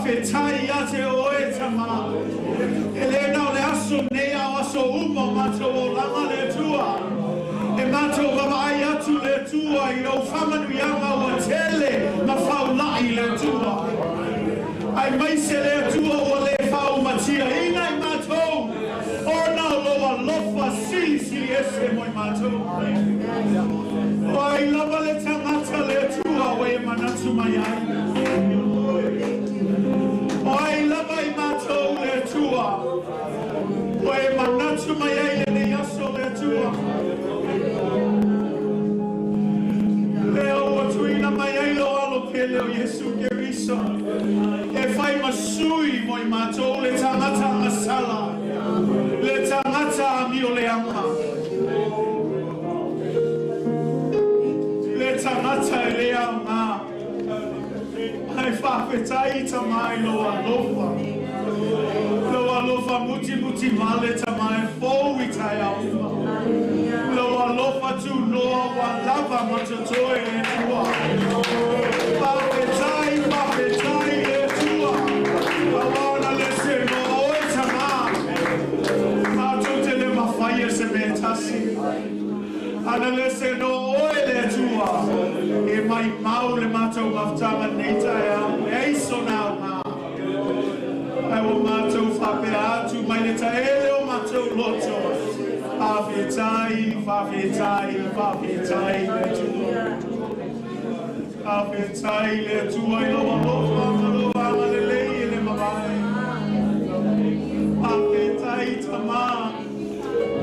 Faafetai ia te oe tamā. E le na o le aso nei a o aso uma o matou olaga le Atua. E matou vaavaai atu le Atua i lou faamanuiaga ua tele ma faulai le Atua. Aemaise le Atua ua le faaumatiaina i matou ona o lou alofa silisili ese mo i matou. O ai lava le tagata le Atua ua e manatu mai ai. O ai lava i matou le Atua ua e manatu mai ai lenei aso le Atua. Lea ua tuuina mai ai lou Alo pele o Iesu Keriso e fai ma sui mo i matou le tagata agasala, le tagata amioleaga, le tagata e le aoga. Ae faafetai tamā i lou alofa, lou alofa mutimutivale tamā e fou i taeao uma. Lou alofa tunoa ua lava ma totoe le Atua. Faafetai, faafetai le Atua. Aua ona le senoa oe tamā, matou te le mafaia se mea e tasi. Ana le senoa oe le Atua, e maimau le matou mafutaga lenei taeao, e ai sona aoga. Ae ua matou faapea atu mai le taele o matou loto, faafetai, faafetai, faafetai le Atua. Faafetai le Atua i lou alofa ma lou agalelei e le mavae. Faafetai tamā,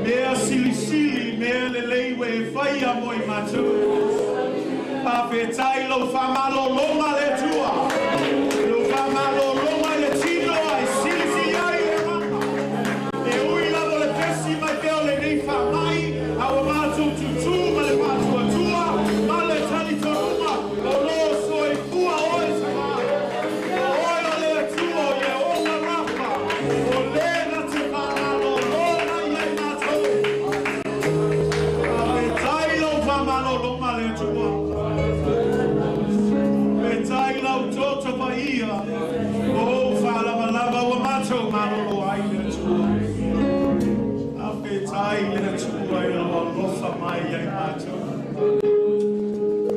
mea silisili, mea lelei ua e faia mo i matou. Faafetai lou faamalologa le Atua, lou faamalologa i le tino ai silisili ai le agaga. E ui lava o le pesi mai pea o lenei faamai, a ua matou tutū ma le faatuatua ma le talitonuga o lo o soifua oe tamā. O oe o le Atua o Ieova Rafa, o le na te faamalolo mai ai matou. Faafetai lou faamalologa le Atua. Faafetai lau toto paia o ou faalavalava ua matou malolo ai le Atua. Faafetai le Atua i lau alofa mai ai matou.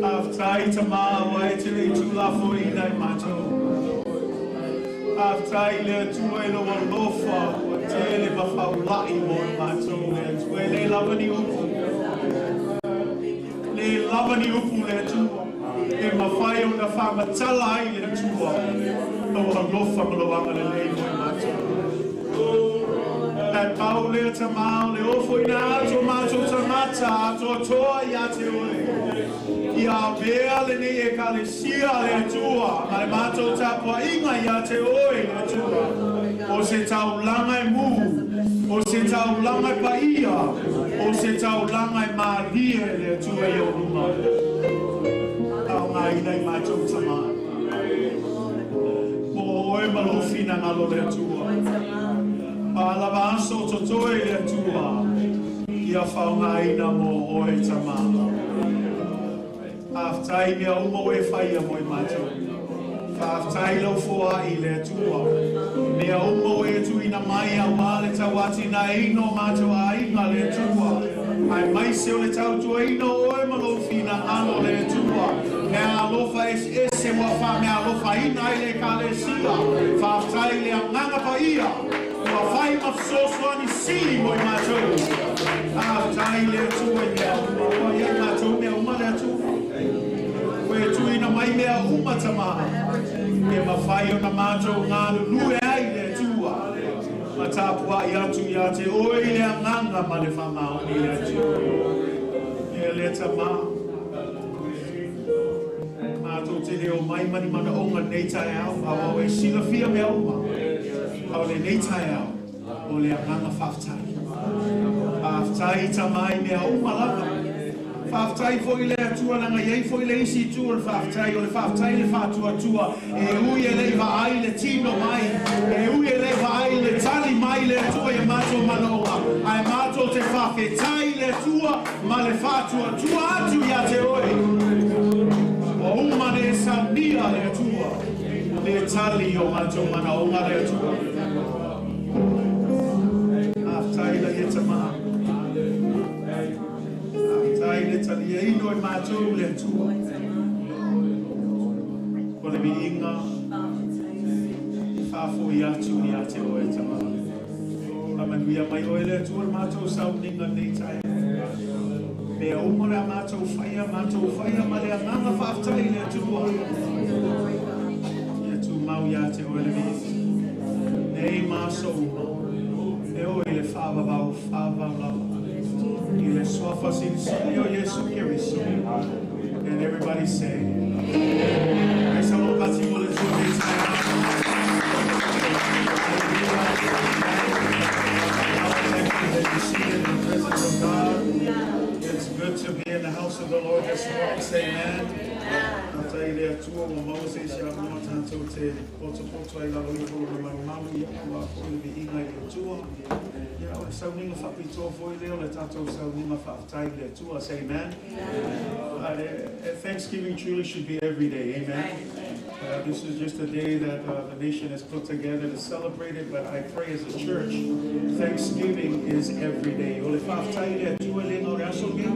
Faafetai tamā ua e te le i tuulafoaiina i matou. Faafetai le Atua i lou alofa ua tele ma faulai mo i matou le Atua. E le lava ni upu. Le lava ni upu le Atua. E mafai ona faamatala ai le Atua lou alofa ma lou agalelei mo i matou. Ae pau lea tamā o le ofoina atu o matou tagata atoatoa ia te oe. Ia avea lenei Ekalesia le Atua ma le matou tapuaiga ia te oe le Atua. O se taulaga e mū, o se taulaga e paia, o se taulaga e malie le Atua i ou luma. Faaaogaina i matou tamā. Mo oe ma lou finagalo le Atua. O a lava aso o totoe i le Atua, ia faaaogaina mo oe tamā. Faafetai i mea uma ua e faia mo i matou. Faafetai lau foai i le Atua. Mea uma ua e tuuina mai aua le tauatinaeina o matou aiga le Atua. Aemaise o le tautuaina o oe ma lou finagalo le Atua. Meaalofa eseese ua faameaalofaina ai le Ekalesia. Faafetai i le Agaga Paia ua fai ma fesoasoani sili mo i matou. Faafetai i le Atua i mea uma ua i ai matou mea uma le Atua. Ua e tuuina mai mea uma tamā e mafai ona matou galulue ai le Atua ma tapuai atu ia te oe i le agaga ma le faamaoni le Atua. E le tamā, matou te le omai ma ni manaoga lenei taeao, aua ua e silafia mea uma. A o lenei taeao, o le agaga faafetai. Faafetai tamā i mea uma lava. Faafetai foi i le Atua leaga e i ai foi le isi itu o le faafetai, o le faafetai i le faatuatua, e ui e le i vaai le tino mai, e ui e le i vaai le tali mai le Atua i a matou manaoga, ae matou te faafetai i le Atua ma le faatuatua atu ia te oe. Ua uma ona e saunia le Atua le tali o mātou mana o ngā le Atua. Faafetai la ia tamaa. Faafetai le taliaina o i mātou le Atua. O le viiga faafoi atu ia te oe tama. Faamanuia mai oe le Atua le matou sauniga nei taeao. Mea uma le a matou faia ma le agaga faafetai i le Atua. Ia tumau ia te oe le viiga. Nei ma aso uma. E oe le faavavau faavavau lava. I le suafa silisili o Iesu Keriso. And everybody say, Praise the Lord, Pati mo le Atua nei taeao. That you seated in the presence of God. It's good to be in the house of the Lord this morning. Say amen. Faafetai le Atua ua maua se isi avanoa tatou te potopoto ai lalo ifo o le malumalu ia aua foi le viiga i le Atua. Ia o le sauniga faapitoa foi lea o le tatou sauniga faafetai i le Atua. Say amen. Thanksgiving truly should be every day. Amen. This is just a day that the nation has put together to celebrate it, but I pray as a church, Thanksgiving is every day. O le faafetai le Atua le na o le aso nei.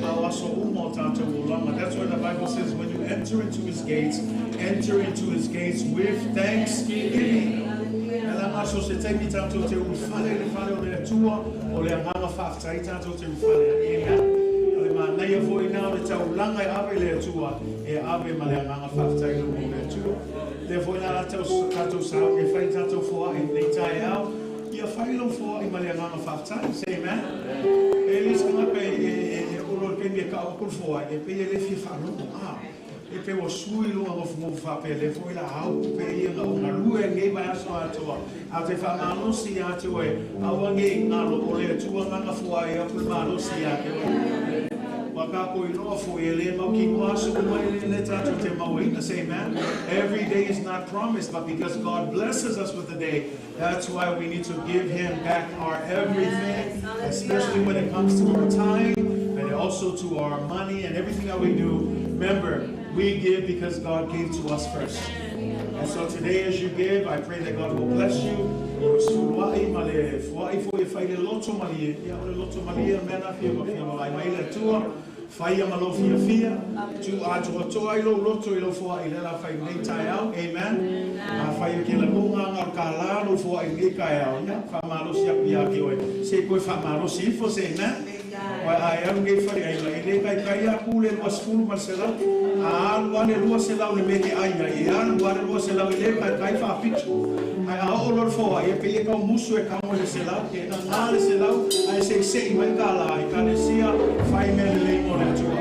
Ma o aso uma o tatou olaga. That's why the Bible says when you enter into his gates, enter into his gates with thanksgiving. E la maso se taimi tatou te ulufale le fale o le Atua, o le agaga faafetai tatou te ulufale. Amen. O le manaia foi na o le taulaga e ave le Atua, e ave ma le agaga faafetai le mo le Atua. Lea foi la tatou sauni e fai tatou foai nei taeao, ia fai lou foai ma le agaga faafetai. Say amen. E le se tagata e olo le taimi e ka'au atu le foai, e pei e le fia faalogo. E pe ua sui luga gofogofu faapea lea foi la au pe ia na o galue nei vaiaso atoa. A te faamalosi ia te oe, aua nei galo o le Atua gaga foai atu le malosi ia te oe. Ua kākou iloa foi e le mautinoa aso uma e le le tatou te mauaina. Say amen. Every day is not promised, but because God blesses us with a day, that's why we need to give him back our everything, especially when it comes to our time and also to our money and everything that we do. Remember, we give because God gave to us first. And so today as you give, I pray that God will bless you. O suluai ma le fuai foi e fai le loto malie. Ia o le loto malie mea na fia ma fia malai mai le Atua. Faia ma lou fiafia. Tu atoatoa ai lou loto i lou foai le la fai nei taeao. Amen. A fai o ke la lunga nga o ka la lou foai nei taeao. Ia faamalosi aku ia te oe. Se koe faamalosi ifo. Say amen. Wai ai alu ngei whare ai la e le kai kai a ku le 20 ma le selau. A alu ale 200 le meke ai ai. E alu ale 200 e le kai kai wha pitu. Ai a o lor foa e pe e kau musu e kamo le selau. E na ngā le selau ai se se i mai ka la i ka le sia whai mea le lei mo le Atua.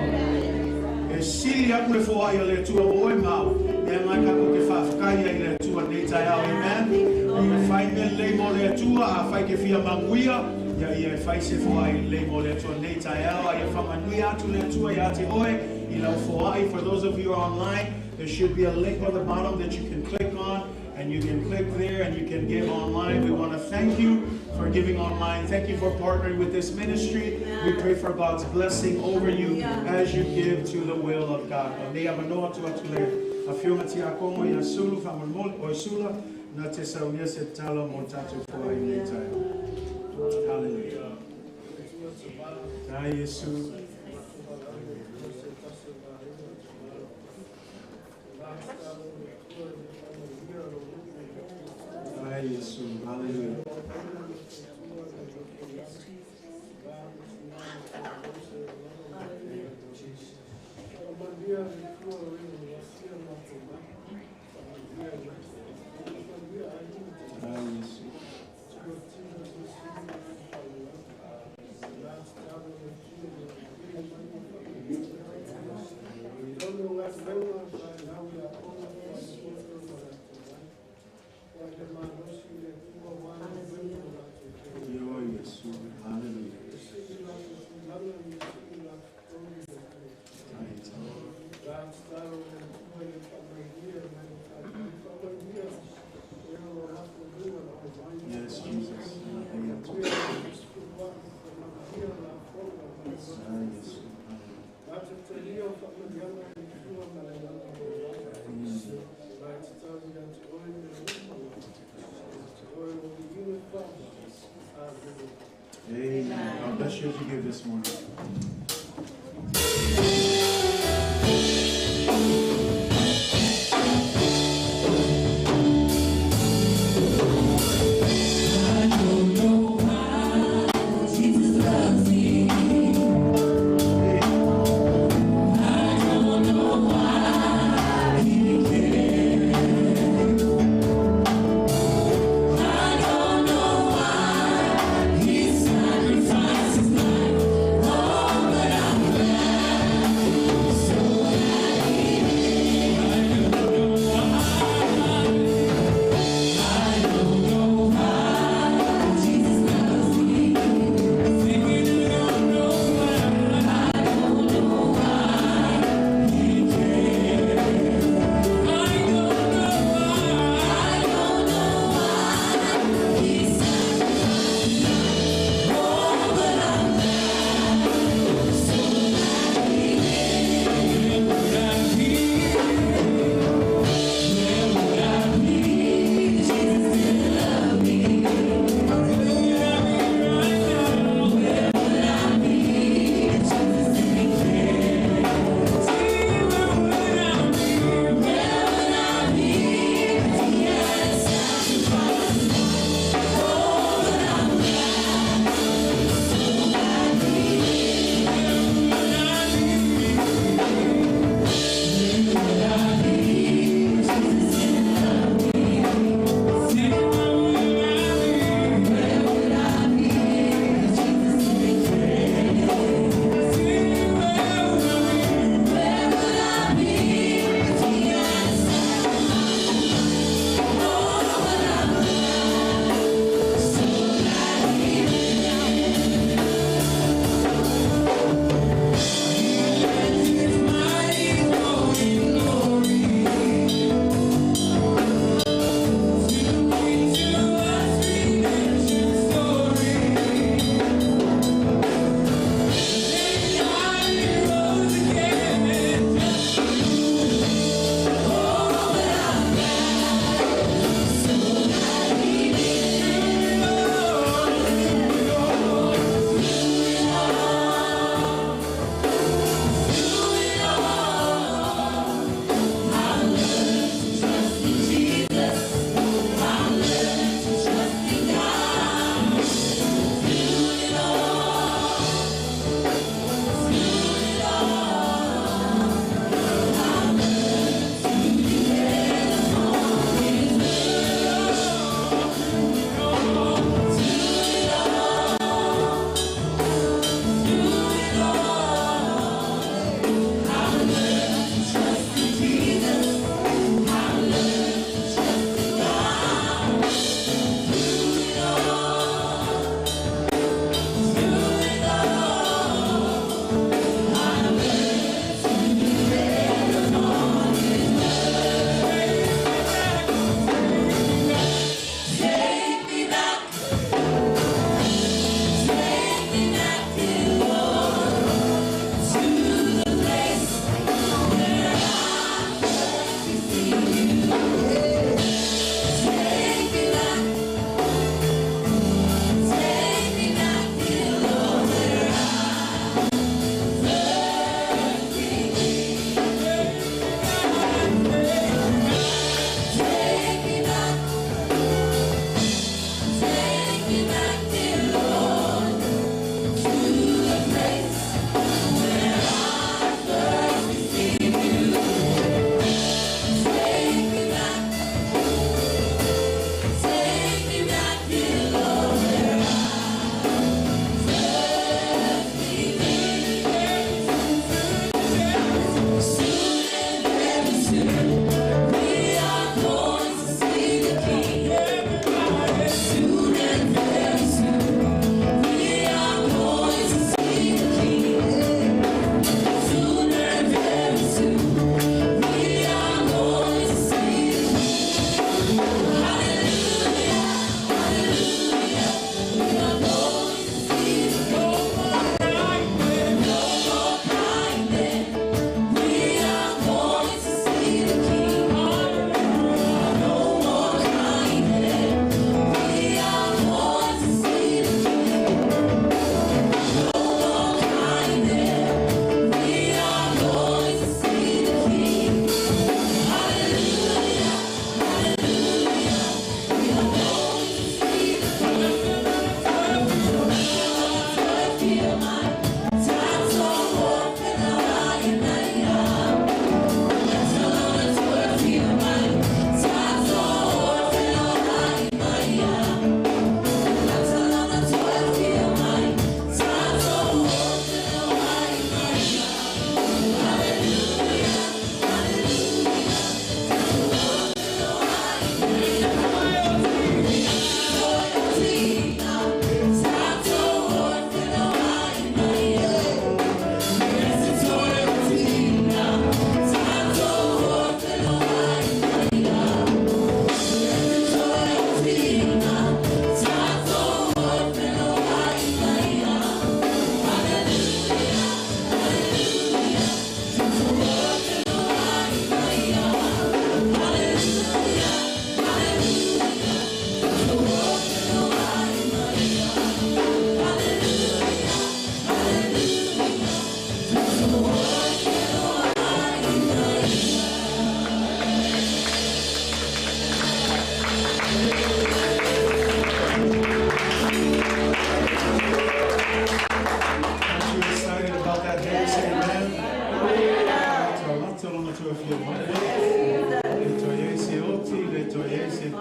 E sili aku le foa i le Atua mo oe mau. E ngai kako te whaafkai ai le Atua nei taeao. Amen. E whai mea le lei mo le Atua a whai ke fia manguia. Ia ia e whai se foai le mo le Atua nei taeao. Ia whamanui atu le Atua ia te oe i lau foai. For those of you who are online, there should be a link on the bottom that you can click on. And you can click there and you can give online. We want to thank you for giving online. Thank you for partnering with this ministry. We pray for God's blessing over you as you give to the will of God. Nei avanoa tu atu le afioga tiakono ia Sulu faamolemole o Sula na te saunia se tatalo mo tatou foai nei taeao. Hallelujah. Tai Iesu. Tai Iesu. Hallelujah. Tai Iesu. bless you as you give this morning. Sacrifice his life.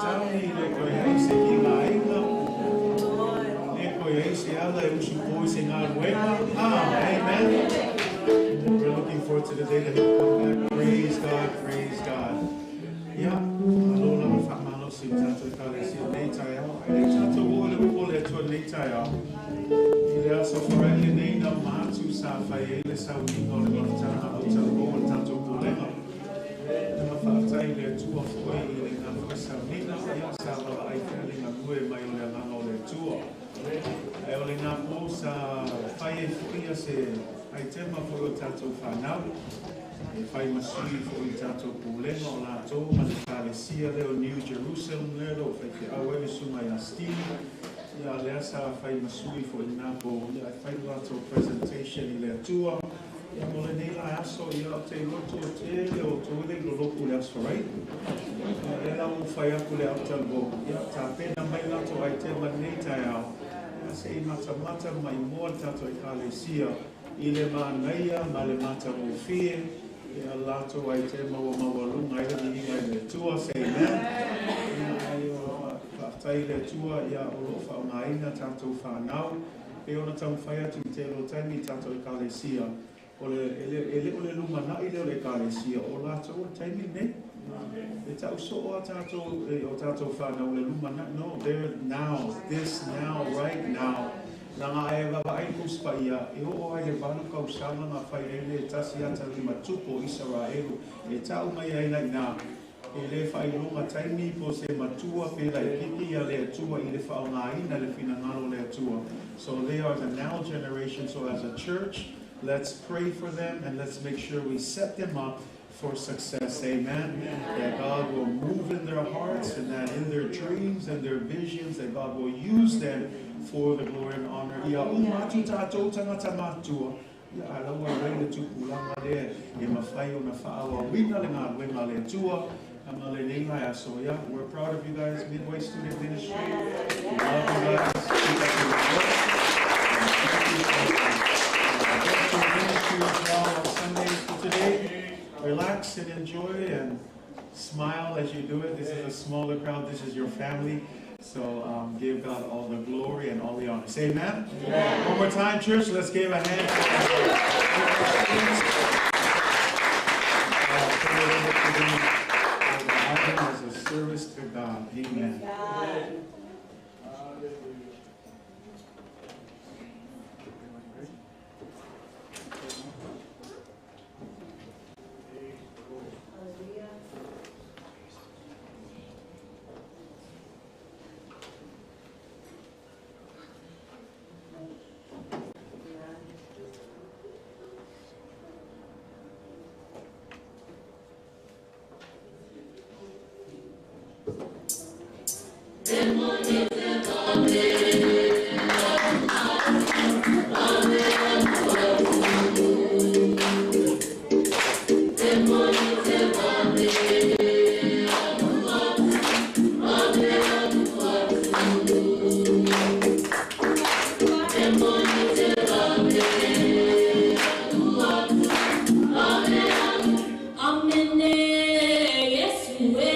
tauni, le koe ai se ki ngā. Le koe ai se ala e usu poi se ngā ruenga. Amen. We're looking forward to the day that he'll come back. Praise God, praise God. Ia, malo lava le faamalosi i tatou Ekalesia i lenei taeao. Ae le i tatou oo i le upu o le Atua i lenei taeao, i le aso Faraile nei na uma atu sa fai ai le sauniga o le mafutaga autalavou a le tatou Pulega. Ia ma faafetai i le Atua foi i lena foi sauniga, ia sa vaavaai pea le galue mai o le Agaga o le Atua. Ae o lena po sa fai ai foi ia se aitema foi o tatou fanau, e fai ma sui foi i tatou Pulega o latou ma le Ekalesia lea o New Jerusalem lea o lo o faifeau ai le susuga ia Steve. Ia lea sa fai ma sui foi i lena po, ia e fai le latou presentation i le Atua. Ia mo lenei la aso, ia ou te iloa toatele o outou e le i lolotu i le Aso Faraile. Ia lea la ua ou fai atu i le autalavou, ia tapena mai latou aitema i lenei taeao, ia se i matamata maimoa le tatou Ekalesia i le manaia ma le matagofie ia latou aitema ua maualuga ai le viiga i le Atua. Say amen. Ia ai o faafetai i le Atua, ia o lo o faaaogaina tatou fanau pei ona taumafai atu i tele o taimi i tatou Ekalesia. O le, e le, e le o le lumanai lea o le Ekalesia, o latou o le taimi lenei. E tau soo lava tatou i o tatou fanau o le lumanai. No, they're now, this now, right now. Leaga a e vaavaai i le Tusi Paia, e oo lava i le 8 tausaga na fai ai le tasi ata lima tupu o Isaraelu e tau mai ai la ina, e le faailoga taimi po o se matua pe laitiiti ia le Atua i le faaaogaina le finagalo o le Atua. So they are the now generation, so as a church, let's pray for them and let's make sure we set them up for success. Amen. That God will move in their hearts and that in their dreams and their visions that God will use them for the glory and honor. Ia uma atu tatou tagata matutua, ia ae la ua i ai le tupulaga lea e mafai ona faaauauina le galuega a le Atua. Ma lenei la aso, ia, we're proud of you guys, Midway Student Ministry. We love you guys. Keep up the good work. And thank you for the ministry as well on Sundays. For today, relax and enjoy and smile as you do it. This is a smaller crowd. This is your family. So give God all the glory and all the honor. Say amen. Amen. One more time, church. Let's give a hand for our students. Turn it over to them for the album as a service to God. Amen. Amene, Yesu e.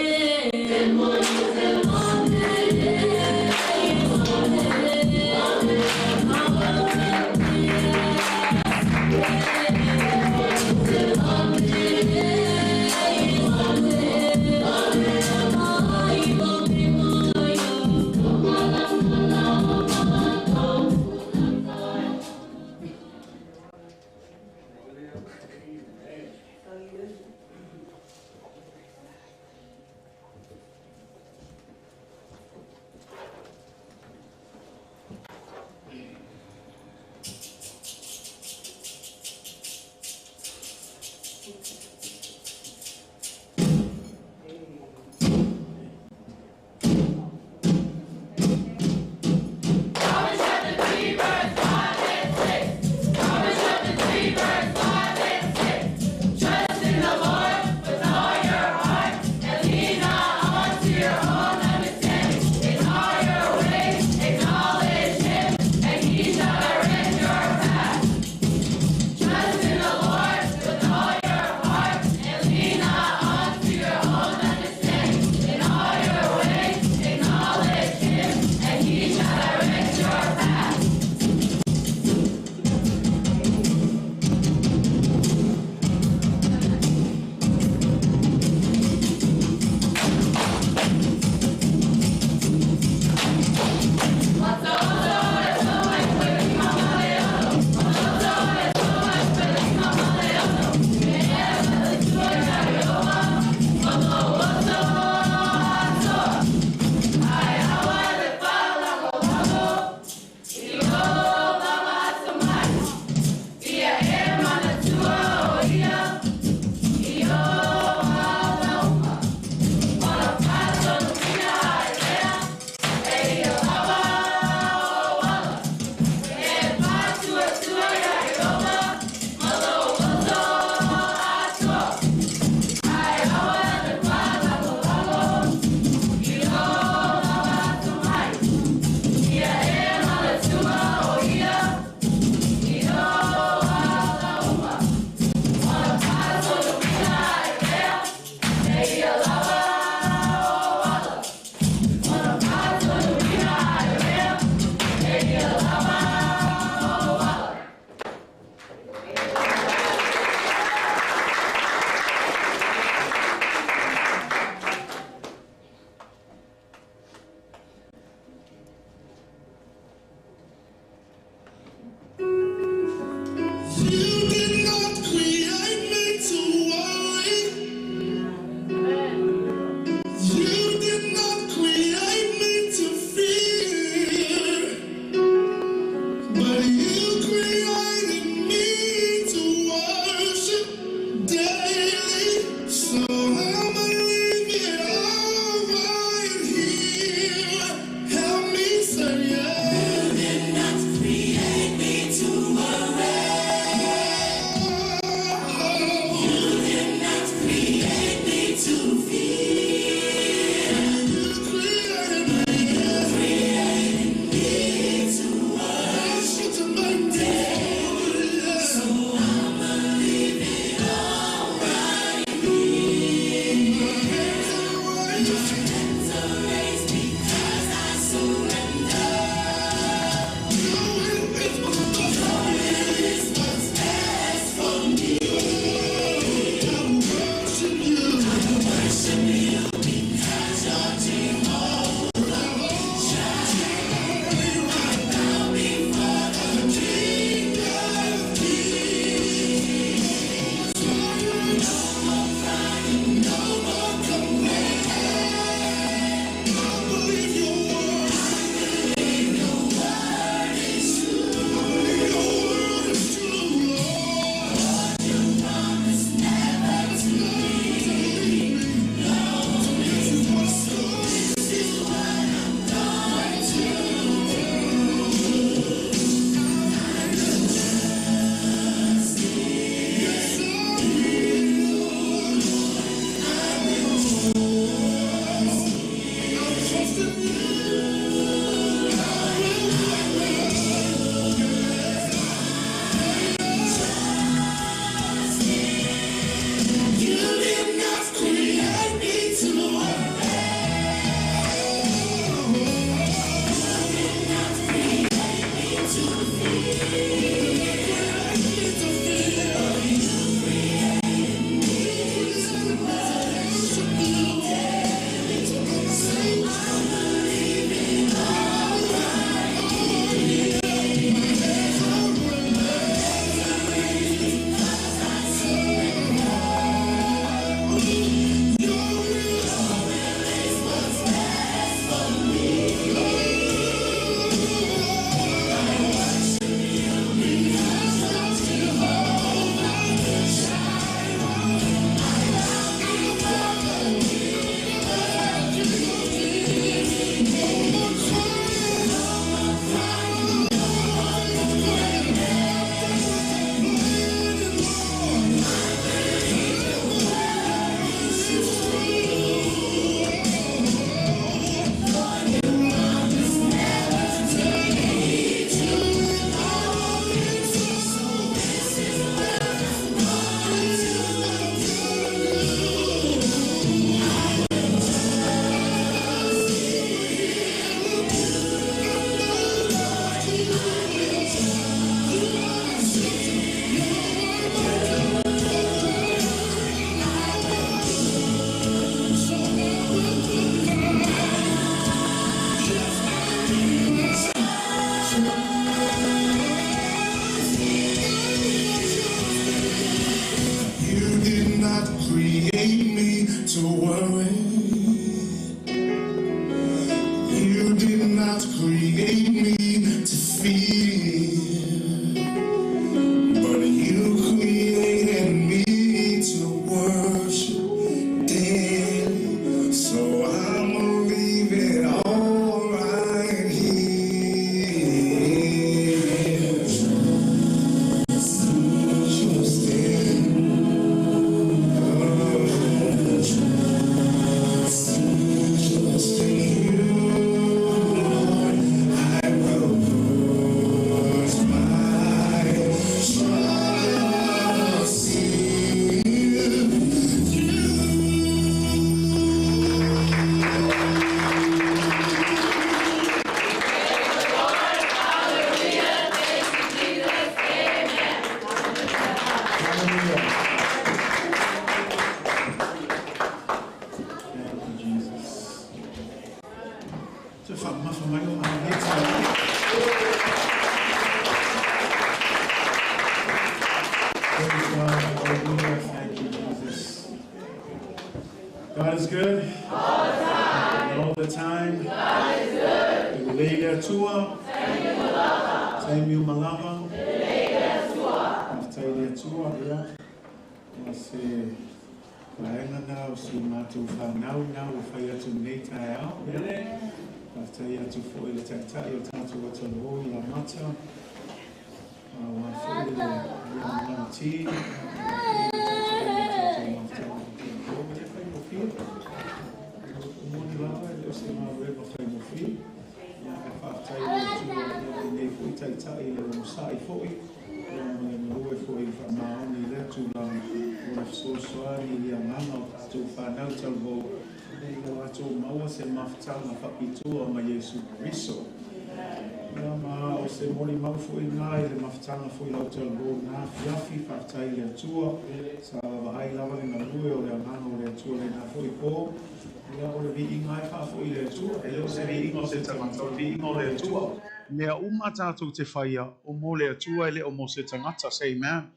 Mea uma tātou te whaia, o mō le Atua e le o mō se tangata, say amen.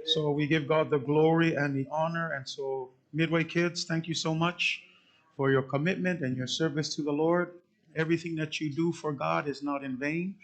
So we give God the glory and the honor. And so Midway kids, thank you so much for your commitment and your service to the Lord. Everything that you do for God is not in vain.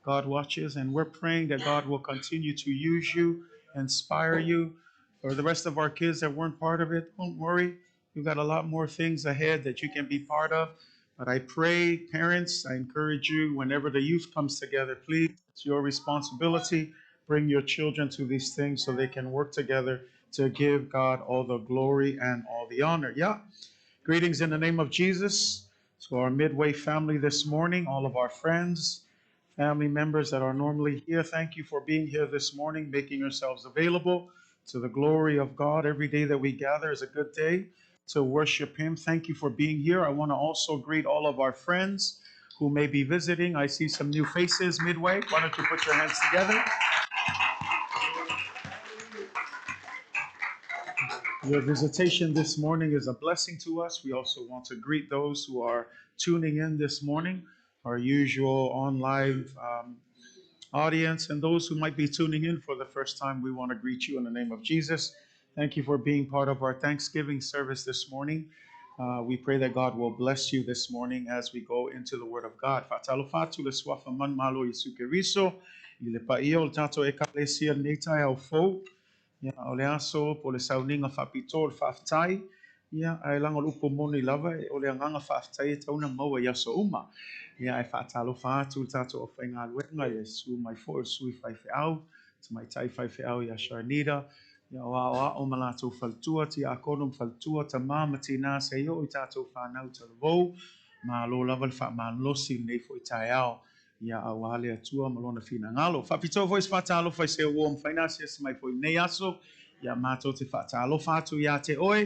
God watches, and we're praying that God will continue to use you, inspire you. For the rest of our kids that weren't part of it, don't worry. You've got a lot more things ahead that you can be part of. But I pray, parents, I encourage you, whenever the youth comes together, please, it's your responsibility. Bring your children to these things so they can work together to give God all the glory and all the honor. Yeah. Greetings in the name of Jesus. To our Midway family this morning, all of our friends, family members that are normally here, thank you for being here this morning, making yourselves available to the glory of God. Every day that we gather is a good day to worship Him. Thank you for being here. I want to also greet all of our friends who may be visiting. I see some new faces midway. Why don't you put your hands together? Your visitation this morning is a blessing to us. We also want to greet those who are tuning in this morning, our usual online audience, and those who might be tuning in for the first time. We want to greet you in the name of Jesus. Thank you for being part of our Thanksgiving service this morning. We pray that God will bless you this morning as we go into the Word of God. Faatalofa atu i le suafa manumalo o Iesu Keriso, i le paia o le tatou ekalesia i lenei taeao fou. Ia, o le aso po o le sauniga faapitoa o le faafetai, ia, ae leaga o le upu moni lava, o le agaga faafetai e tatau ona maua i aso uma. Ia, ae faatalofa atu i le tatou aufaigaluega, ia susu mai foi o le sui faifeau, tamaitai faifeau ia Sharnita, ia o aoao ma latou faletua, tiakono ma faletua, tama ma tina, seia oo i tatou fanau talavou, malo lava le faamalosi i lenei foi taeao. Ia auā le Atua ma Lona finagalo. Faapitoa foi se faatalofa i se uo mafai ona asiasi mai foi i lenei aso. Ia matou te faatalofa atu iā te oe.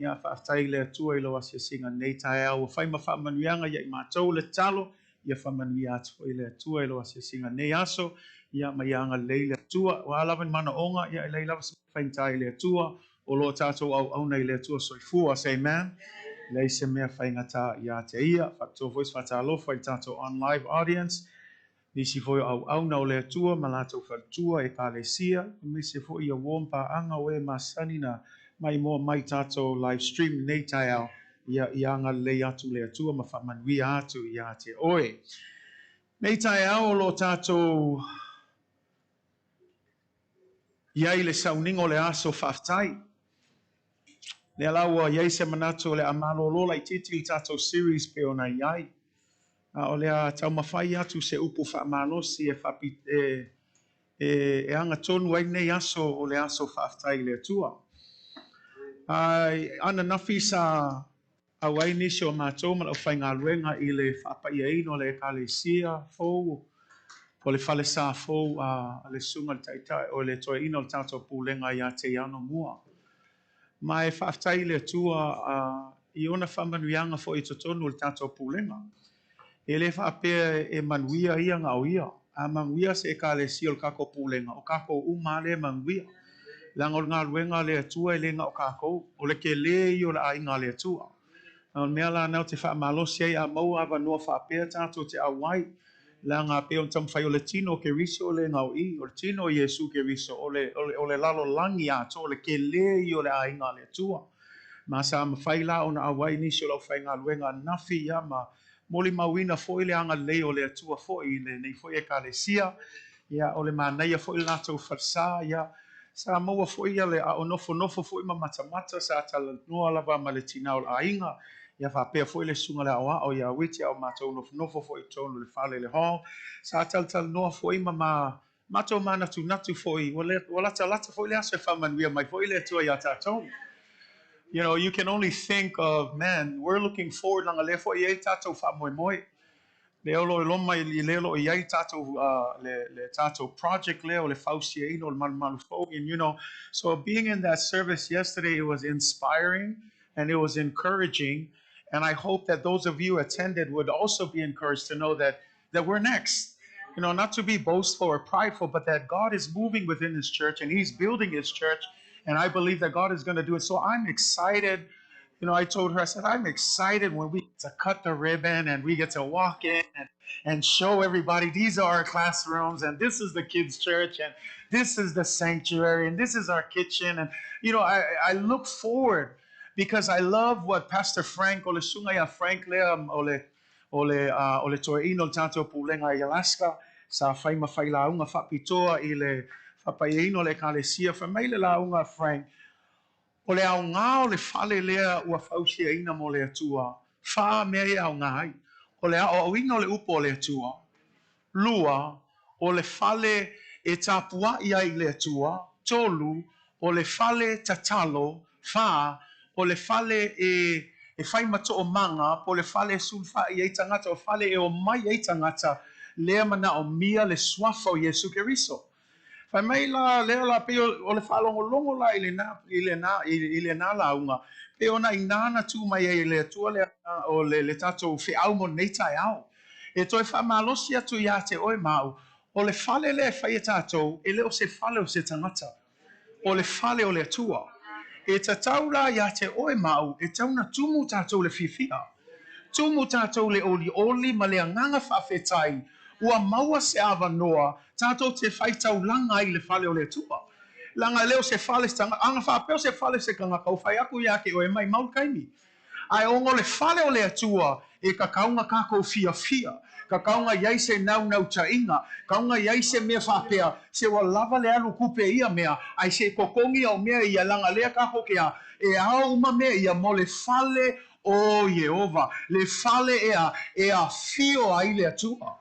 Ia faafetai i le Atua i lou asiasiga i lenei taeao ua fai ma faamanuiaga ia i matou le tatalo. Ia faamanuia atu foi le Atua i lou asiasiga i lenei aso. Ia ma ia agalelei le Atua. O a lava ni manaoga, ia e leai lava se mea faigata i le Atua. O lo o tatou auauna i le Atua soifua. Say amen. Leai se mea faigata ia te ia. Faapitoa foi se faatalofa i le tatou on live audience. Nisi foi o auauna o le Atua ma latou faletua, ekalesia, aemaise foi ia uo ma paaga o e masani na maimoa mai tatou live stream lenei taeao. Ia, ia agalelei atu le Atua ma faamanuia atu ia te oe. Nei taeao o lo o tatou i ai le sauniga o le aso faafetai. Lea la ua i ai se manatu o le a malolo laitiiti le tatou series pei ona i ai. A o le a taumafai atu se upu faamalosi e, faapi, e, e, e agatonu ai lenei aso o le aso faafetai i le Atua. Ai, ananafi sa auai nisi o matou ma le aufaigaluega i le faapaiaina o le Ekalesia fou, po o le falesa fou a le Susuga i le Taitai, o le Toeaina o le tatou Pulega ia Teiano Mua. Ma e faafetai i le Atua i ona faamanuiaga foi i totonu o le tatou Pulega. E le faapea e manuia ia na o ia. A manuia se Ekalesia o le tatou Pulega, o tatou uma lava lea e manuia. Leaga o le galuega a le Atua e le na o tatou, o le tele ia o le aiga a le Atua. O le mea la lena ou te faamalosi ai a maua avanoa faapea tatou te auai, leaga pei ona taumafai o le tino o Keriso e le na o i, o le tino o Iesu Keriso, o le, o le, o le lalolagi atoa, o le tele ia o le aiga a le Atua. Ma sa mafai la ona auai nisi o le aufaigaluega ananafi, ia, ma molimauina foi le agalelei o le Atua foi i lenei foi Ekalesia. Ia, o le manaia foi le latou falesa, ia, sa maua foi ia le a o nofonofo foi ma matamata, sa talanoa lava ma le tinā o le aiga, ia faapea foi le susuga i le aoao ia Witi, a o matou nofonofo foi i totonu o le fale i le hall, sa talatalanoa foi ma ma matou manatunatu foi, ua le, ua latalata foi le aso e faamanuia mai foi le Atua iā tatou. You know, you can only think of, man, we're looking forward, leaga lea foi e i ai le tatou faamoemoe. Lea o lo o loma i lea o lo o i ai tatou, le, le tatou project lea o le fausiaina o le malumalu fou. And you know, so being in that service yesterday, it was inspiring and it was encouraging. And I hope that those of you attended would also be encouraged to know that, that we're next. You know, not to be boastful or prideful, but that God is moving within His church and He's building His church. And I believe that God is going to do it. So I'm excited. You know, I told her, I said, I'm excited when we get to cut the ribbon and we get to walk in and, and show everybody these are our classrooms and this is the kids' church and this is the sanctuary and this is our kitchen. And, you know, I, I look forward because I love what Pastor Frank, o le susuga ia Frank lea o le, o le, uh, o le toeaina o le tatou pulega i Alaska, sa fai ma failauga faapitoa i le faapaiaina o le ekalesia. Fai mai le lauga a Frank, O le aoga o le fale lea ua fausiaina mo le Atua, fā mea e aoga ai. O le aoaoina o le upu o le Atua. Lua, o le fale e tapuaʻi ai i le Atua. Tolu, o le fale tatalo. Fā, o le fale e, e fai ma toomaga po o le fale e sulufai ai tagata, o fale e omai ai tagata, lea manaomia le Suafa o Iesu Keriso. Fai mai la lea la pei o le faalogologo la i lena i lena i lena lauga, pei ona inā na tuu mai ai e le Atua le o le le tatou feau mo lenei taeao. E toe faamalosi atu ia te oe ma au, o le fale lea e fai e tatou, e le o se fale o se tagata. O le fale o le Atua. E tatau la ia te oe ma au, e tatau ona tumu tatou i le fiafia. Tumu tatou i le olioli ma le agaga faafetai ua maua se avanoa tatou te faitaulaga ai i le fale o le Atua. Leaga e le o se fale se tagata, ana faapea o se fale se tagata, ua fai atu ia te oe, maimau le taimi. Ae ona o le fale o le Atua, e tatau ona tatou fiafia, tatau ona i ai se naunautaiga, tatau ona i ai se mea faapea, se ua lava le alu tupe i ia mea, ae se i totogi au mea ia, leaga lea tatou te a, e ao uma mea ia mo le fale o Ieova, le fale e a, e afio ai le Atua.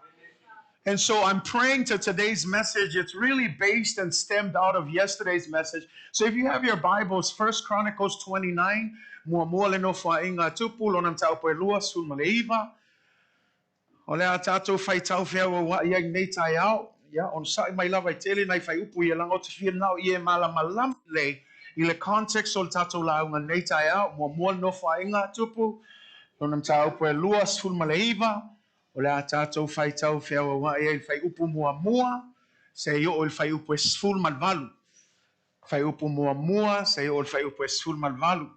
And so I'm praying to today's message. It's really based and stemmed out of yesterday's message. So if you have your Bibles, First Chronicles 29, muamua le Nofoaiga a Tupu, lona mataupu e 29. O le a tatou faitau feauaua'i ai lenei taeao. Ia, onosai mai lava e tele nai fuaiupu ia, leaga ou te fia manao ia e malamalama lelei i le context o le tatou lauga i lenei taeao. Muamua le Nofoaiga a Tupu, lona mataupu e 29. O le a tatou faitau feauaua'i ai i le fuaiupu muamua seia oo i le fuaiupu e 18. Fuaiupu muamua seia oo i le fuaiupu e 18.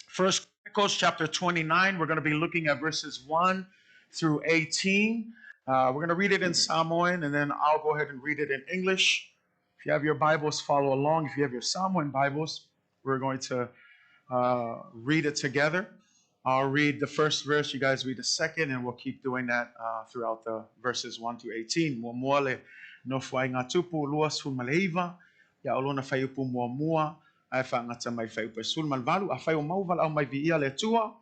First Chronicles chapter 29, we're going to be looking at verses 1 through 18. We're going to read it in Samoan, and then I'll go ahead and read it in English. If you have your Bibles, follow along. If you have your Samoan Bibles, we're going to read it together. I'll read the first verse, you guys read the second, and we'll keep doing that throughout the verses 1 to 18. Muamua le Nofoaiga a Tupu 29, ia o lona fuaiupu muamua, ae faagata mai fuaiupu e 18. Afai o maua valaau mai viia le Atua,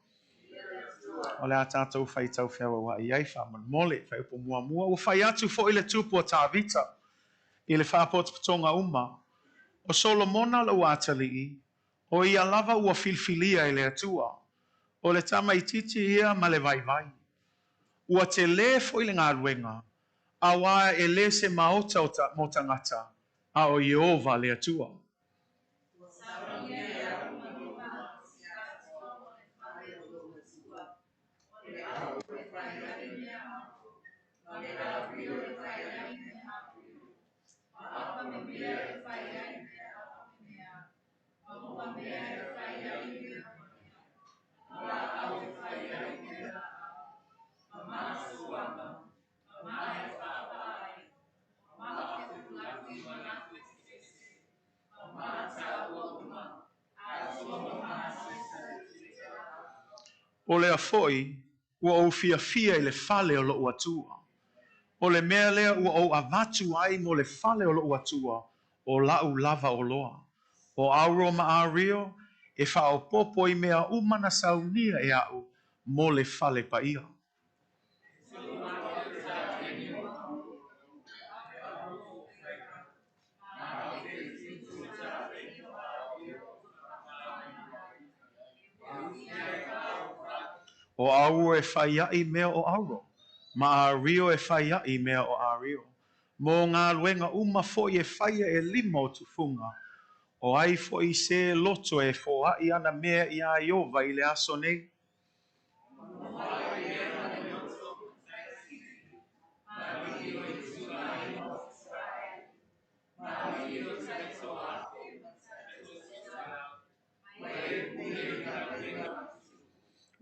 o le a tatou faitau feauaua'i ai faamolemole. Fuaiupu muamua, ua fai atu foi le Tupu o Tavita i le faapotopotoga uma, o Solomona lou atalii, O ia lava ua filifilia e le Atua, o le tamaitiiti ia ma le vaivai. Ua telē foi le galuega, auā e le se maota o ta, mo tagata, a o Ieova le Atua. Ua saunia e au ma lima se atoa mo le fale o lou Atua, o le auro e fai ai mea auro, ma le ārio e fai ai mea ārio, ma ʻapamemea e fai ai mea ʻapamemea, ma uamea e fai ai mea uamea, ma lāʻau e fai ai mea lāʻau, ma māsuana, ma mā e paʻapaʻa ai, ma lafulafi ma lafesese, ma mā taua uma, atoa ma mā sesa. O lea foi ua ou fiafia i le fale o loʻu Atua. O le mea lea ua ou avatu ai mo le fale o loʻu Atua, o laʻu lava oloa, o auro ma ārio, e faaopoopo i mea uma na saunia e aʻu mo le fale paia. O auro e fai aʻi mea o auro, ma ārio e fai aʻi mea o ārio. Mo galuega uma foi e faia e lima o tufuga, o ai foi se loto e foaʻi ana mea iā Ieova i le aso nei?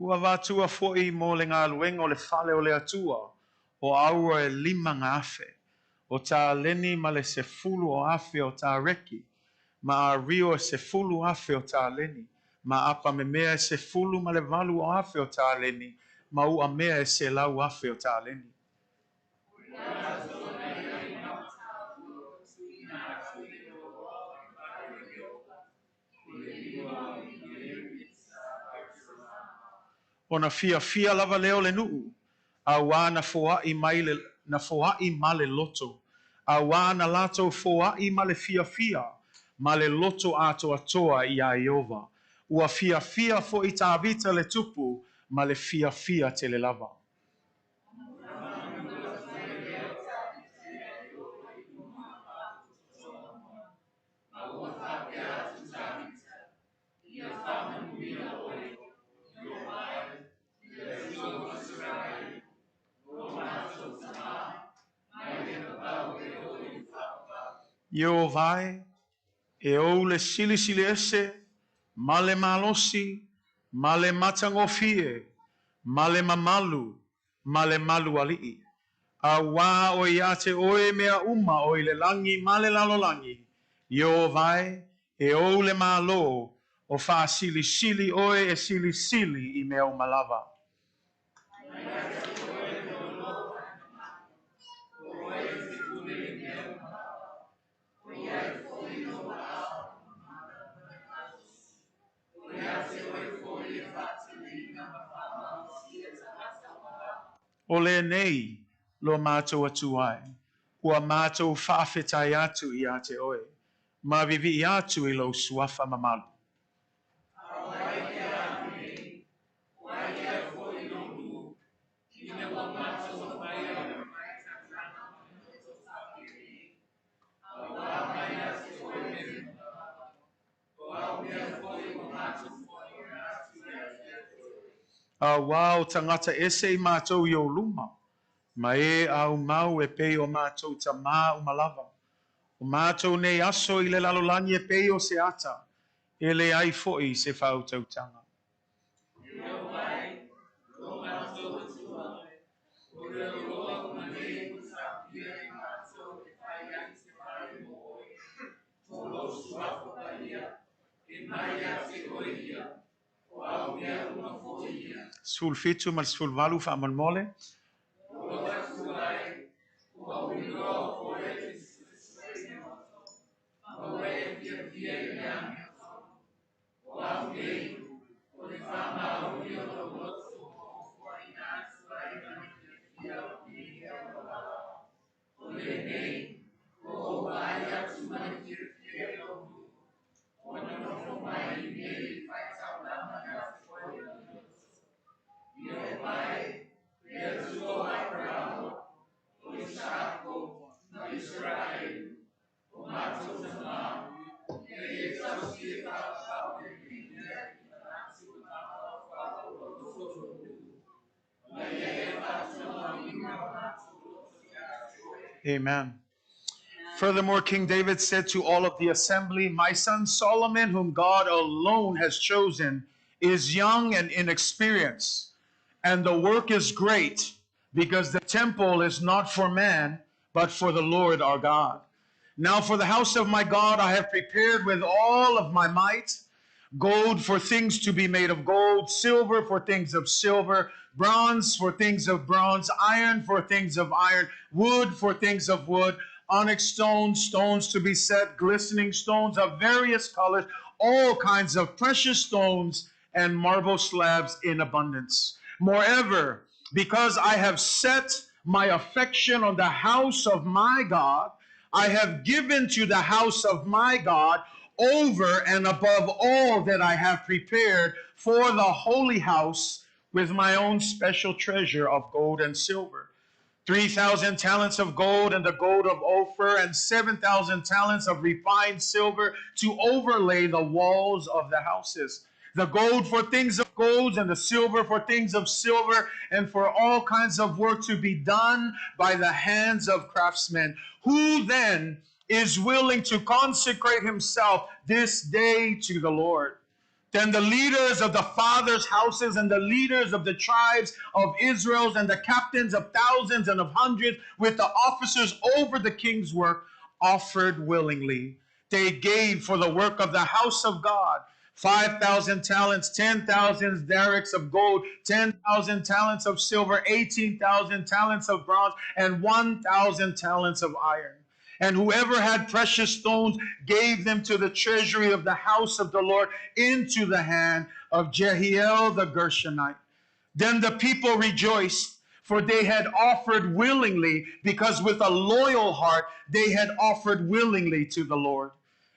Ua avatua foi mo le galuega o le fale o le Atua, o auro e 5,000, o taleni ma le 10,000 o tareki, ma ārio e 10,000 o taleni, ma ʻapamemea e 18,000 o taleni, ma uamea e 100,000 o taleni. Ona fiafia lava lea o le nuu, auā na foaʻi mai le, na foaʻi ma le loto, auā na latou foaʻi ma le fiafia, ma le loto atoatoa iā Ieova. Ua fiafia foʻi Tavita le tupu ma le fiafia tele lava. Ieova e, e ou le Silisili Ese, ma le malosi, ma le matagofie, ma le mamalu, ma le malualii. Auā o iā te oe mea uma o i le lagi ma le lalolagi, Ieova e, e ou le Malo, o faasilisili oe e silisili i mea uma lava. O lenei lo matou Atua e, ua matou faafetai atu iā te oe, ma vivii atu i lou suafa mamalu. Auā o tagata ese i matou i ou luma, ma e aumau e pei o matou tamā uma lava. O matou nei aso i le lalolagi e pei o se ata, e leai foʻi se faautautaga. 17 ma le 18 faamolemole. Amen. Furthermore, King David said to all of the assembly, My son Solomon, whom God alone has chosen, is young and inexperienced, and the work is great, because the temple is not for man, but for the Lord our God. Now for the house of my God I have prepared with all of my might, gold for things to be made of gold, silver for things of silver, bronze for things of bronze, iron for things of iron, wood for things of wood, onyx stones, stones to be set, glistening stones of various colors, all kinds of precious stones, and marble slabs in abundance. Moreover, because I have set my affection on the house of my God, I have given to the house of my God over and above all that I have prepared for the holy house with my own special treasure of gold and silver. 3,000 talents of gold and the gold of Ophir, and 7,000 talents of refined silver to overlay the walls of the houses. The gold for things of gold, and the silver for things of silver, and for all kinds of work to be done by the hands of craftsmen. Who then is willing to consecrate himself this day to the Lord? Then the leaders of the fathers' houses and the leaders of the tribes of Israel and the captains of thousands and of hundreds with the officers over the king's work offered willingly. They gave for the work of the house of God 5,000 talents, 10,000 darics of gold, 10,000 talents of silver, 18,000 talents of bronze, and 1,000 talents of iron. And whoever had precious stones gave them to the treasury of the house of the Lord into the hand of Jehiel the Gershonite. Then the people rejoiced, for they had offered willingly, because with a loyal heart they had offered willingly to the Lord.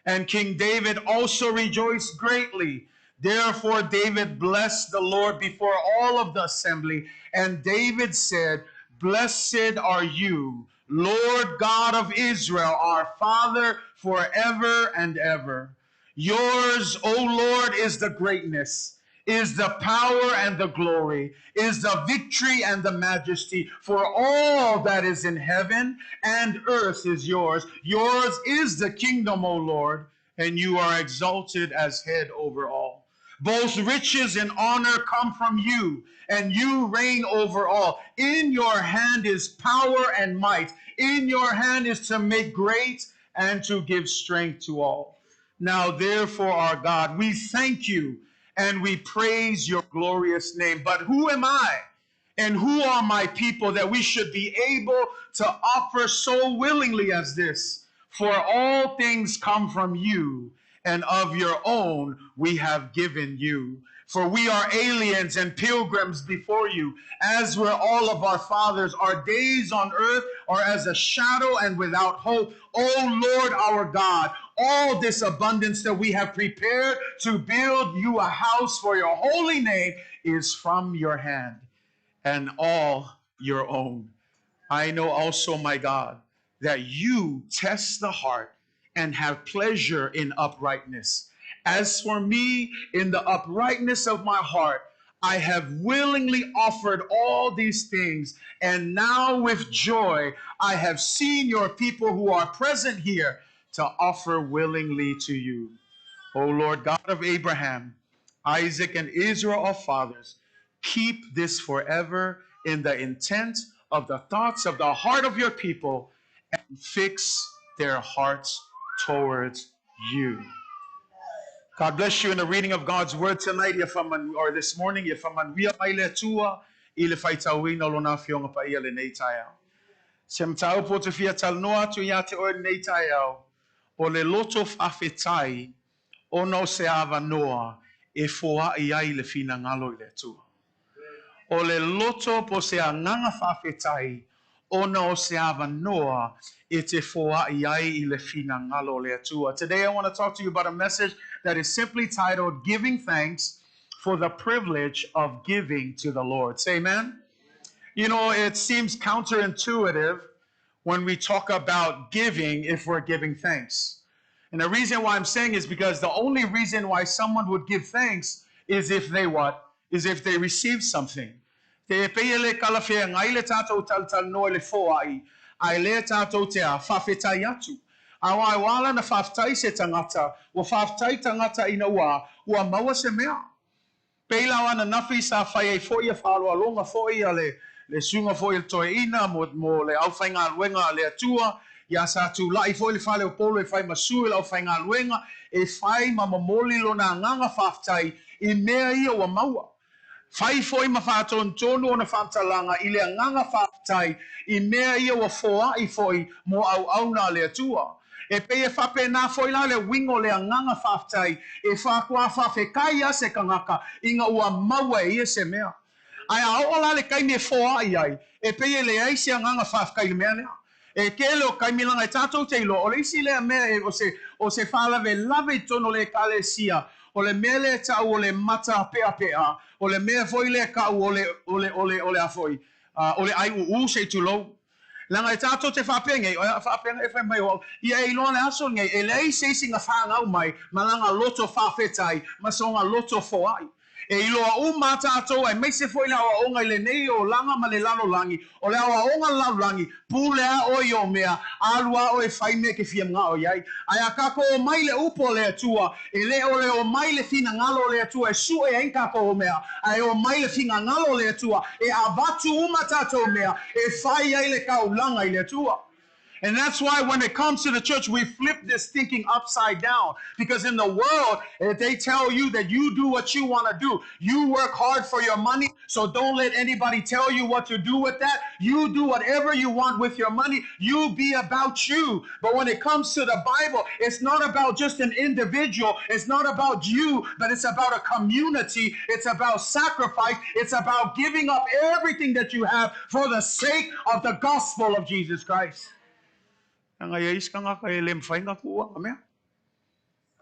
And King David also rejoiced greatly Therefore David blessed the Lord before all of the assembly, and David said, Blessed are you, Lord God of Israel, our Father, forever and ever. Yours, O Lord, is the greatness, is the power and the glory, is the victory and the majesty, for all that is in heaven and earth is yours. Yours is the kingdom, O Lord, and you are exalted as head over all. Both riches and honor come from you, and you reign over all. In your hand is power and might. In your hand is to make great and to give strength to all. Now, therefore, our God, we thank you and we praise your glorious name. But who am I and who are my people that we should be able to offer so willingly as this? For all things come from you, and of your own we have given you. For we are aliens and pilgrims before you, as were all of our fathers. Our days on earth are as a shadow and without hope. O Lord our God, all this abundance that we have prepared to build you a house for your holy name is from your hand and all your own. I know also, my God, that you test the heart and have pleasure in uprightness. As for me, in the uprightness of my heart, I have willingly offered all these things, and now with joy I have seen your people who are present here to offer willingly to you. O Lord God of Abraham, Isaac, and Israel, our fathers, keep this forever in the intent of the thoughts of the heart of your people, and fix their hearts towards you. God bless you in the reading of God's word tonight, or this morning. Ia whamanuia mai le Atua i le faitauina o lona afioga paia lenei taeao. Se mataupu ou te fia talanoa atu ia te oe lenei taeao, o le loto faafetai ona o se avanoa e foai ai le finagalo i le Atua. O le loto po o se agaga faafetai ona o se avanoa e te foai ai i le finagalo o le Atua. Today I want to talk to you about a message that is simply titled Giving Thanks for the Privilege of Giving to the Lord. Say amen. You know, it seems counterintuitive when we talk about giving if we're giving thanks. And the reason why I'm saying is because the only reason why someone would give thanks is if they what? Is if they receive something. Te pei e le talafeagai le tātou talatalanoa i le foai, ae lea tātou te a faafetai atu. Aua e wā la na faafetai se tagata, ua faafetai tagata ina ua, ua maua se mea. Pei la o ananafi sa fai ai foi ia faaaloaloga foi a le le susuga foi a le toeaina mo mo le aufaigaluega a le Atua, ia sa tulai foi le fale o Polo e fai ma sui o le aufaigaluega e fai ma momoli lona agaga faafetai i mea ia ua maua. Fai foi ma faatonutonu ona faamatalaga i le agaga faafetai i mea ia ua foai foi mo auauna a le Atua. E pei e faapena foi la le uiga o le agaga faafetai e faakuā faafetai a se tagata ina ua maua e ia se mea. Ae a oo la le taimi e foai ai, e pei e leai se agaga faafetai i le mea lea. E tele o taimi leaga e tātou te iloa, o le isi lea mea e, o se, o se faalavelave i totonu o le Ekalesia, o le mea lea e ta'u o le matape'ape'a, o le mea foi lea e ta'u o le, o le, o le, o le a foi, o le 'ai'u'ū se i tulou. Leaga e tātou te faapea nei, o le a faapea e fai mai o au, ia e iloa le aso lenei, e leai se isi na fanau mai ma lana loto faafetai ma sona loto foai. E iloa uma a tātou, aemaise foi le aoaoga i lenei olaga ma le lalolagi, o le aoaoga lalolagi, pule a oe i o mea, alu a oe e fai mea e te fia mana'o i ai. Ae a kākou omai i le upu a le Atua, e le o le omai i le finagalo o le Atua e suʻe ai ni kākou mea, ae omai le finagalo o le Atua e avatu uma tātou mea e fai ai le taulaga i le Atua. And that's why when it comes to the church, we flip this thinking upside down. Because in the world, if they tell you that you do what you want to do, you work hard for your money, so don't let anybody tell you what to do with that. You do whatever you want with your money. You be about you. But when it comes to the Bible, it's not about just an individual. It's not about you, but it's about a community. It's about sacrifice. It's about giving up everything that you have for the sake of the gospel of Jesus Christ. Leaga e i ai isi tagata e le mafai ona tuua mea.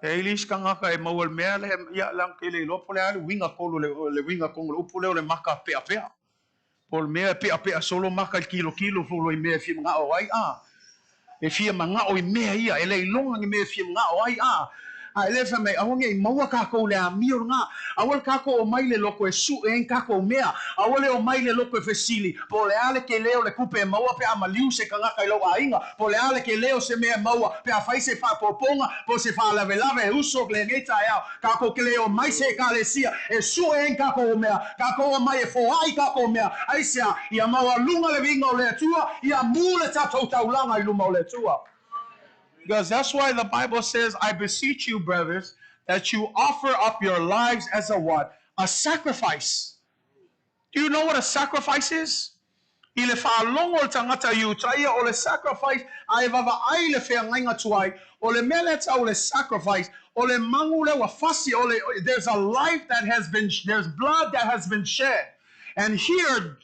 E ai le isi tagata e maua i le mea lea, ia, leaga ke le iloa po o le a le uiga tonu, le uiga tonu o le upu lea o le maka peapea. Po o le mea e peapea solo maka i le tilotilo solo i mea e fia manao ai, a. E fia manao i mea ia, e le iloga ni mea e fia manao ai, a. A e le fai mai, aua ne i maua kākou i le amio lena. Aua le kākou omai i le loko e suʻe ai ni kākou mea. Aua le omai i le loko e fesili, po o le a le tele o le tupe e maua pe a maliu se tagata i lou aiga, po o le a le tele o se mea e maua pe a fai se faaopoopoga, po o se faalavelave e uso lenei taeao. Kākou ke le omai se Ekalesia e suʻe ai ni kākou mea, kākou omai e foai kākou mea. Aisea? Ia maualuga le viiga o le Atua, ia mū le tatou taulaga i luma o le Atua. Because that's why the Bible says, I beseech you, brothers, that you offer up your lives as a what? A sacrifice. Do you know what a sacrifice is? I le faalogo o le tagata Iutaia o le sacrifice a e vaavaai i le feagaiga tuai, o le mea lea tau o le sacrifice, o le magu lea ua fasi, o le, there's a life that has been, there's blood that has been shed. And here,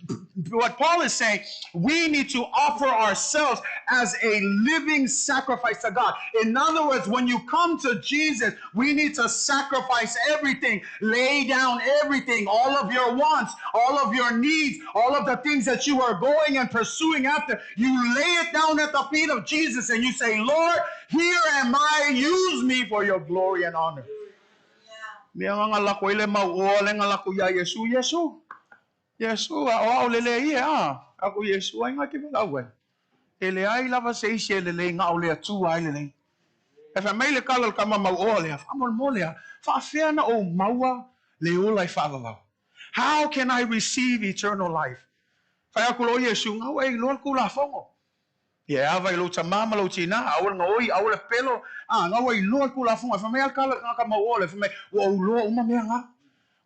what Paul is saying, we need to offer ourselves as a living sacrifice to God. In other words, when you come to Jesus, we need to sacrifice everything, lay down everything, all of your wants, all of your needs, all of the things that you are going and pursuing after. You lay it down at the feet of Jesus and you say, Lord, here am I, use me for your glory and honor. Mea nga lako ai le mau oa le nga lako iā Iesu, Iesu, Iesu, a o au le le ia, a, aku Iesu ai nga ke walau ai. E leai lava se isi e lelei na o le Atua e lelei. E fai mai le tala o le tama mau oa lea, faamolemole a, faafefea ona ou maua le ola e faavavau. How can I receive eternal life? Fai atu loa Iesu, na ua e iloa le Tulafono. Ia e ava i lou tamā ma lou tinā, aua le gaoi, aua le pelo, a, na ua iloa le Tulafono. E fai mai a le tala i le tagata mau oa lea, fai mai, ua ou iloa uma mea na.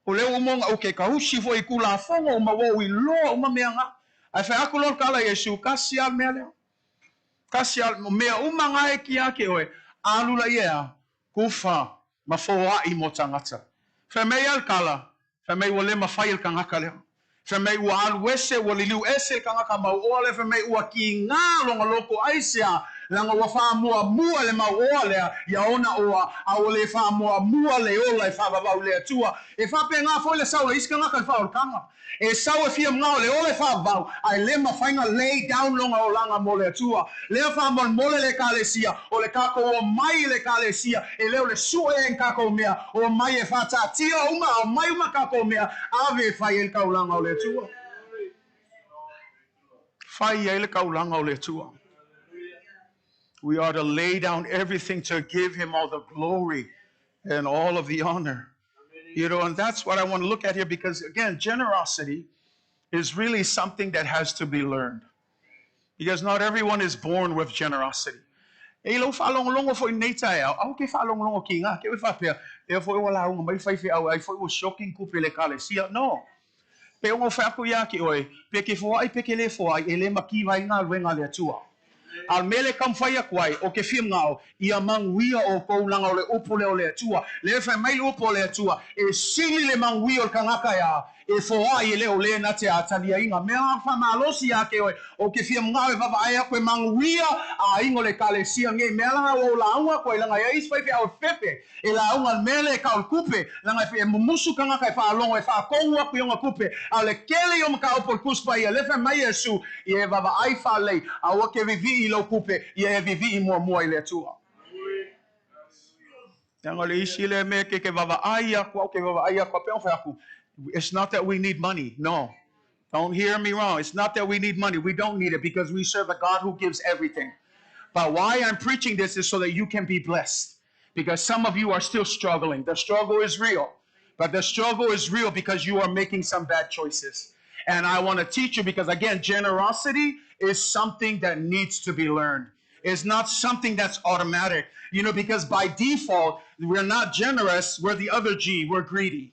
O lea ua uma ona ou ke kausi foi i Tulafono uma, ua ou iloa uma mea na. Ae fai atu loa le tala i Iesu, tasi lava le mea lea. Tasi lava, o mea uma na e kia ake oe, alu laia e a, kufa ma foai mo tagata. Fai mai a le tala, fai mai ua le mafai e le tagata lea. Fai mai ua alu ese, ua liliu ese le tagata mauoa lea, fai mai ua kigā lona loko aisea, leaga ua faamuamua le mauoa lea ia ona oa, a ua le faamuamua le ola e faavavau i le Atua. E faapena foi le sau o le isi tagata i le faaolataga. E sau e fia manao le ola e faavavau, ae le mafai ona lay down lona olaga mo le Atua. Lea faamolemole le Ekalesia, o le tatou omai i le Ekalesia, e le o le sue ai ni tatou mea, omai e faataatia uma, aumai uma tatou mea, ave e fai ai le taulaga o le Atua. Fai ai le taulaga o le Atua. We are to lay down everything to give him all the glory and all of the honor. And that's what I want to look at here because, again, generosity is really something that has to be learned. Because not everyone is born with generosity. E i lou faalogologo foi i lenei taeao, aua ke faalogologo kigā, ke ua faapea, lea foi ua lauga mai le faifeau ai foi ua sioki ni tupe i le Ekalesia. No. Pe ona fai atu ia te oe, pe ke foai pe ke le foai, e le mativa ai galuega a le Atua. A o le mea lea e taumafai atu ai, o ke fia manao, ia manuia outou leaga o le upu lea o le Atua. Lea e fai mai le upu o le Atua, e sili le manuia o le tagata e a, e foai e le o le na te ataliaina. Mea faamalosi ia te oe, o ke fia manao e vaavaai atu e manuia aiga o le Ekalesia nei. Mea leaga ua ou lauga atu ai, leaga e i ai isi faifeau e fefe, E lauga le mea lea e kau le kupe, leaga e mumusu tagata e faalogo e faatonu atu i ona kupe, a o le kele ia o mataupu o le Tusi Paia, lea fai mai Iesu, ia e vaavaai faalelei, aua ke vivii i lou kupe, ia e vivii muamua i le Atua. Leaga o le isi lea mea ke ke vaavaai atu au ke vaavaai atu, a pei ona fai atu, it's not that we need money, no. Don't hear me wrong. It's not that we need money. We don't need it because we serve a God who gives everything. But why I'm preaching this is so that you can be blessed. Because some of you are still struggling. The struggle is real. But the struggle is real because you are making some bad choices. And I want to teach you because, again, generosity is something that needs to be learned. It's not something that's automatic. Because by default, we're not generous. We're the other G. We're greedy.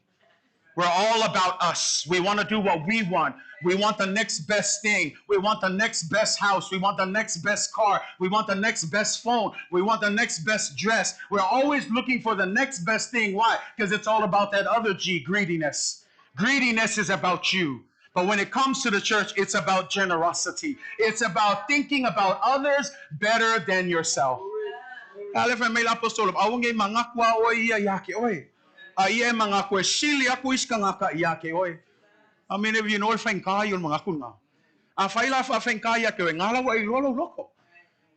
We're all about us. We want to do what we want. We want the next best thing. We want the next best house. We want the next best car. We want the next best phone. We want the next best dress. We're always looking for the next best thing. Why? Because it's all about that other G, greediness. Greediness is about you. But when it comes to the church, it's about generosity. It's about thinking about others better than yourself. A le fai mai le aposetolo, Aua nei manatu a oe ia iā te oe, a ia e manatu e sili atu isi tagata iā te oe. How many of you know le faigata ia o le manatu lena? Afai la faafaigata ia te oe, na la ua e iloa lou loto.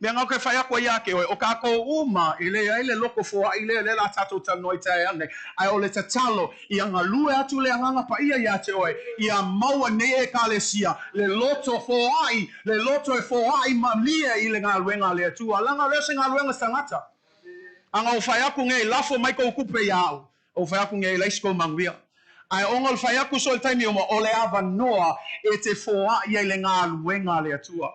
Mea na ke fai aku ai ia te oe, o kākou uma e leai le loto foaʻi lea, lea o le a tātou talanoa i taeao nei, ae o le tatalo, ia galue atu le Agaga Paia iā te oe, ia maua nei Ekalesia le loto foaʻi, le loto e foaʻi malie i le galuega a le Atua. Leaga lea o se galuega tagata. Aga o fai aku nei, lafo mai kou tupe iā au, o fai aku nei, e leai se kou manuia. Ae ona o le fai aku so i le taimi uma, o le avanoa e te foaʻi ai le galuega a le Atua.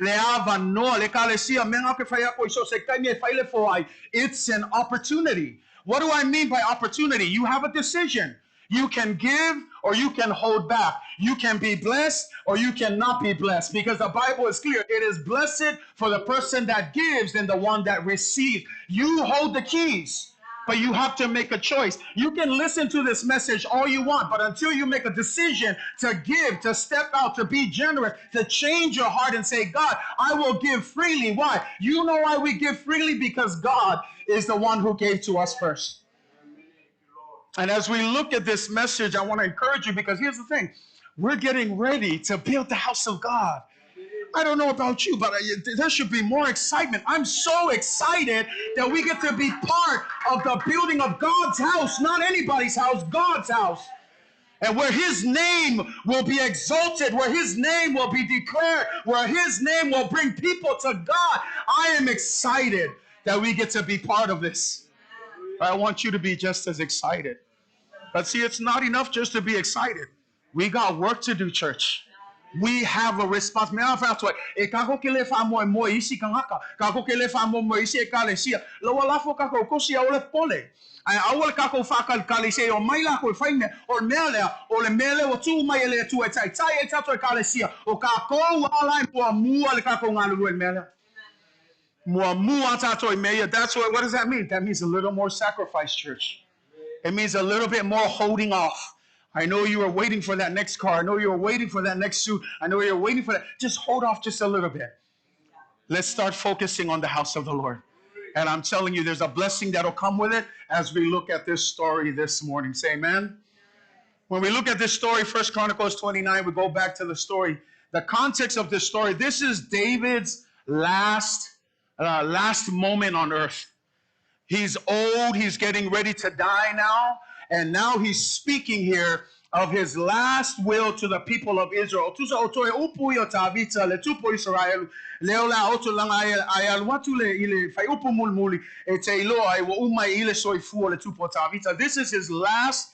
Le avanoa, le Ekalesia, mea na ke fai aku i so se taimi e fai le foaʻi, it's an opportunity. What do I mean by opportunity? You have a decision. You can give or you can hold back. You can be blessed or you cannot be blessed, because the Bible is clear. It is blessed for the person that gives than the one that receives. You hold the keys, but you have to make a choice. You can listen to this message all you want, but until you make a decision to give, to step out, to be generous, to change your heart and say, God, I will give freely. Why? You know why we give freely? Because God is the one who gave to us first. And as we look at this message, I want to encourage you, because here's the thing. We're getting ready to build the house of God. I don't know about you, but there should be more excitement. I'm so excited that we get to be part of the building of God's house, not anybody's house, God's house. And where his name will be exalted, where his name will be declared, where his name will bring people to God. I am excited that we get to be part of this. I want you to be just as excited. But see, it's not enough just to be excited. We got work to do, church. We have a response. Mea whai atu ai, e kako ke le wha moe moe isi kangaka, kako ke le wha moe moe isi ekalesia. Laua lafo kako kosi a ole pole. Ai aua le kako whakalikali se o mai lako e whai mea, o le mea lea, o le mea lea o tū mai e le atua e tai tai e tātou ekalesia, o kākou ala e mua mua le kako ngā lulu e le mea lea. Mua mua tātou i mea ia. That's what does that mean? That means a little more sacrifice, church. It means a little bit more holding off. I know you were waiting for that next car. I know you were waiting for that next suit. I know you're waiting for that. Just hold off just a little bit. Let's start focusing on the house of the Lord. And I'm telling you, there's a blessing that'll come with it as we look at this story this morning. Say amen. When we look at this story, 1 Chronicles 29, we go back to the story. The context of this story, this is David's last moment on earth. He's old. He's getting ready to die now. And now he's speaking here of his last will to the people of Israel. Tusa o toe upu i o Tavita le tupu Israel, leo la oto langa ai alu atu le i le whai upu mulimuli e te iloa ai wa umai i le soifua le tupu o Tavita. This is his last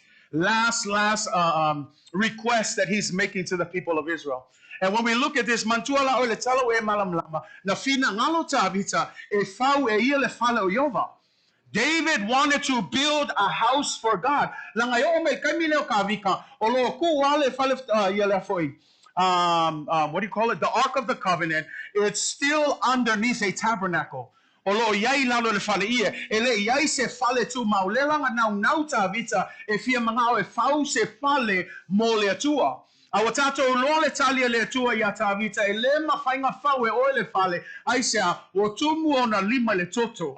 request that he's making to the people of Israel. And when we look at this, mantua la o le talo e malamlama, na fina ngalo Tavita e fau e ia le fale o Iova. David wanted to build a house for God. Langa yo me kaimi leo kavika o lo ku wale fale ia le foi. What do you call it? The Ark of the Covenant. It's still underneath a tabernacle. O lo iai lalo le fale ia. E le iai se fale tu maulelanga nau nau Tavita e fia mangao e fau se fale mo le atua. A wa tātou loa le tali le atua ia Tavita e le mawhainga whau e oe le fale. Ai sea, o tumu o na lima le toto.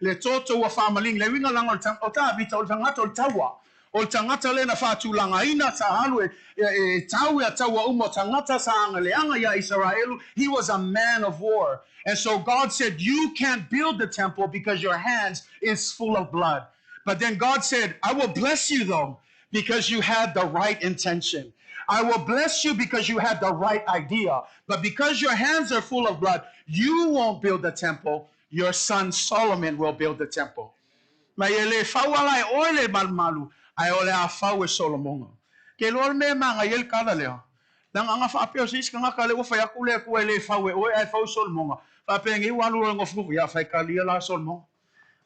Le toto ua whaamalingi. Le winga langa o Tavita o le tangata o le taua. O le tangata le na whātulanga ina ta halu e tau e taua umo tangata sa anga leanga ia Israelu. He was a man of war. And so God said, you can't build the temple because your hands is full of blood. But then God said, I will bless you though, because you had the right intention. I will bless you because you had the right idea. But because your hands are full of blood, you won't build the temple. Your son Solomon will build the temple. Mai ele fau ala e oe le malumalu, ai ole a fau e Solomonga. Ke loa le mea manga i ele kala lea. Nanga anga whaapeo se isi ngaka le ua whai aku le kua le fau e oe ai fau Solomonga. Whaapea ngi walu o ngofufu, ia whai kalia la Solomonga.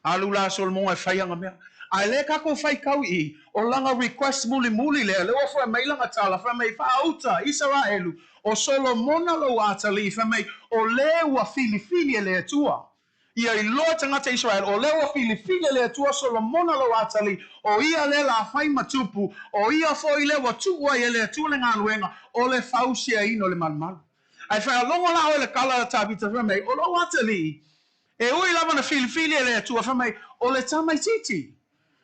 Alu la Solomonga e whai anga mea. Ai le kako whai kau i, o langa request muli muli lea, le ua whai mai langa tala, whai mai whaauta, Israelu, o Solomona lo atali, whai mai o le ua filifili e le atua. Ia i loa tangata Israel, o le ua filifili e le atua Solomona lo atali, o ia le la whai matupu, o ia fo i le ua tua i le atua le ngaluenga, o le fausia ino le malumalu. Ai whai alongo la o le kala Tavita whai mai, o lo atali, E ui lava na filifili e le Atua, fai mai, o le tamaitiiti.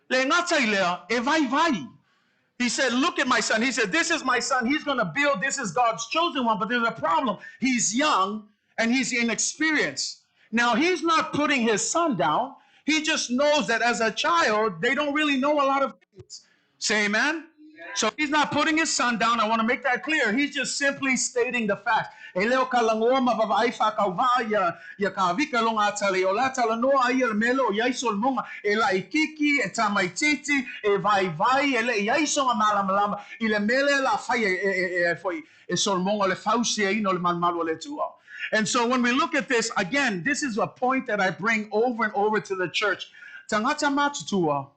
Le gata i lea, e vaivai. He said, look at my son. He said, this is my son. He's going to build. This is God's chosen one. But there's a problem. He's young and he's inexperienced. Now, he's not putting his son down. He just knows that as a child, they don't really know a lot of things. Say amen. So he's not putting his son down. I want to make that clear. He's just simply stating the fact. E le o kalagoa ma vavaai whakauvaa ia, ia Kāvika longa atale o la talanoa ai ia le mea lea o iai Solomona e laʻikiki, e tamaititi, e vaivai, e leʻi ai sona malamalama i le mea lea la fai e, e, e, e, foi e Solomona le fausiaina o le malumalu o le Atua. And so when we look at this, again, this is a point that I bring over and over to the church. Tagata matutua,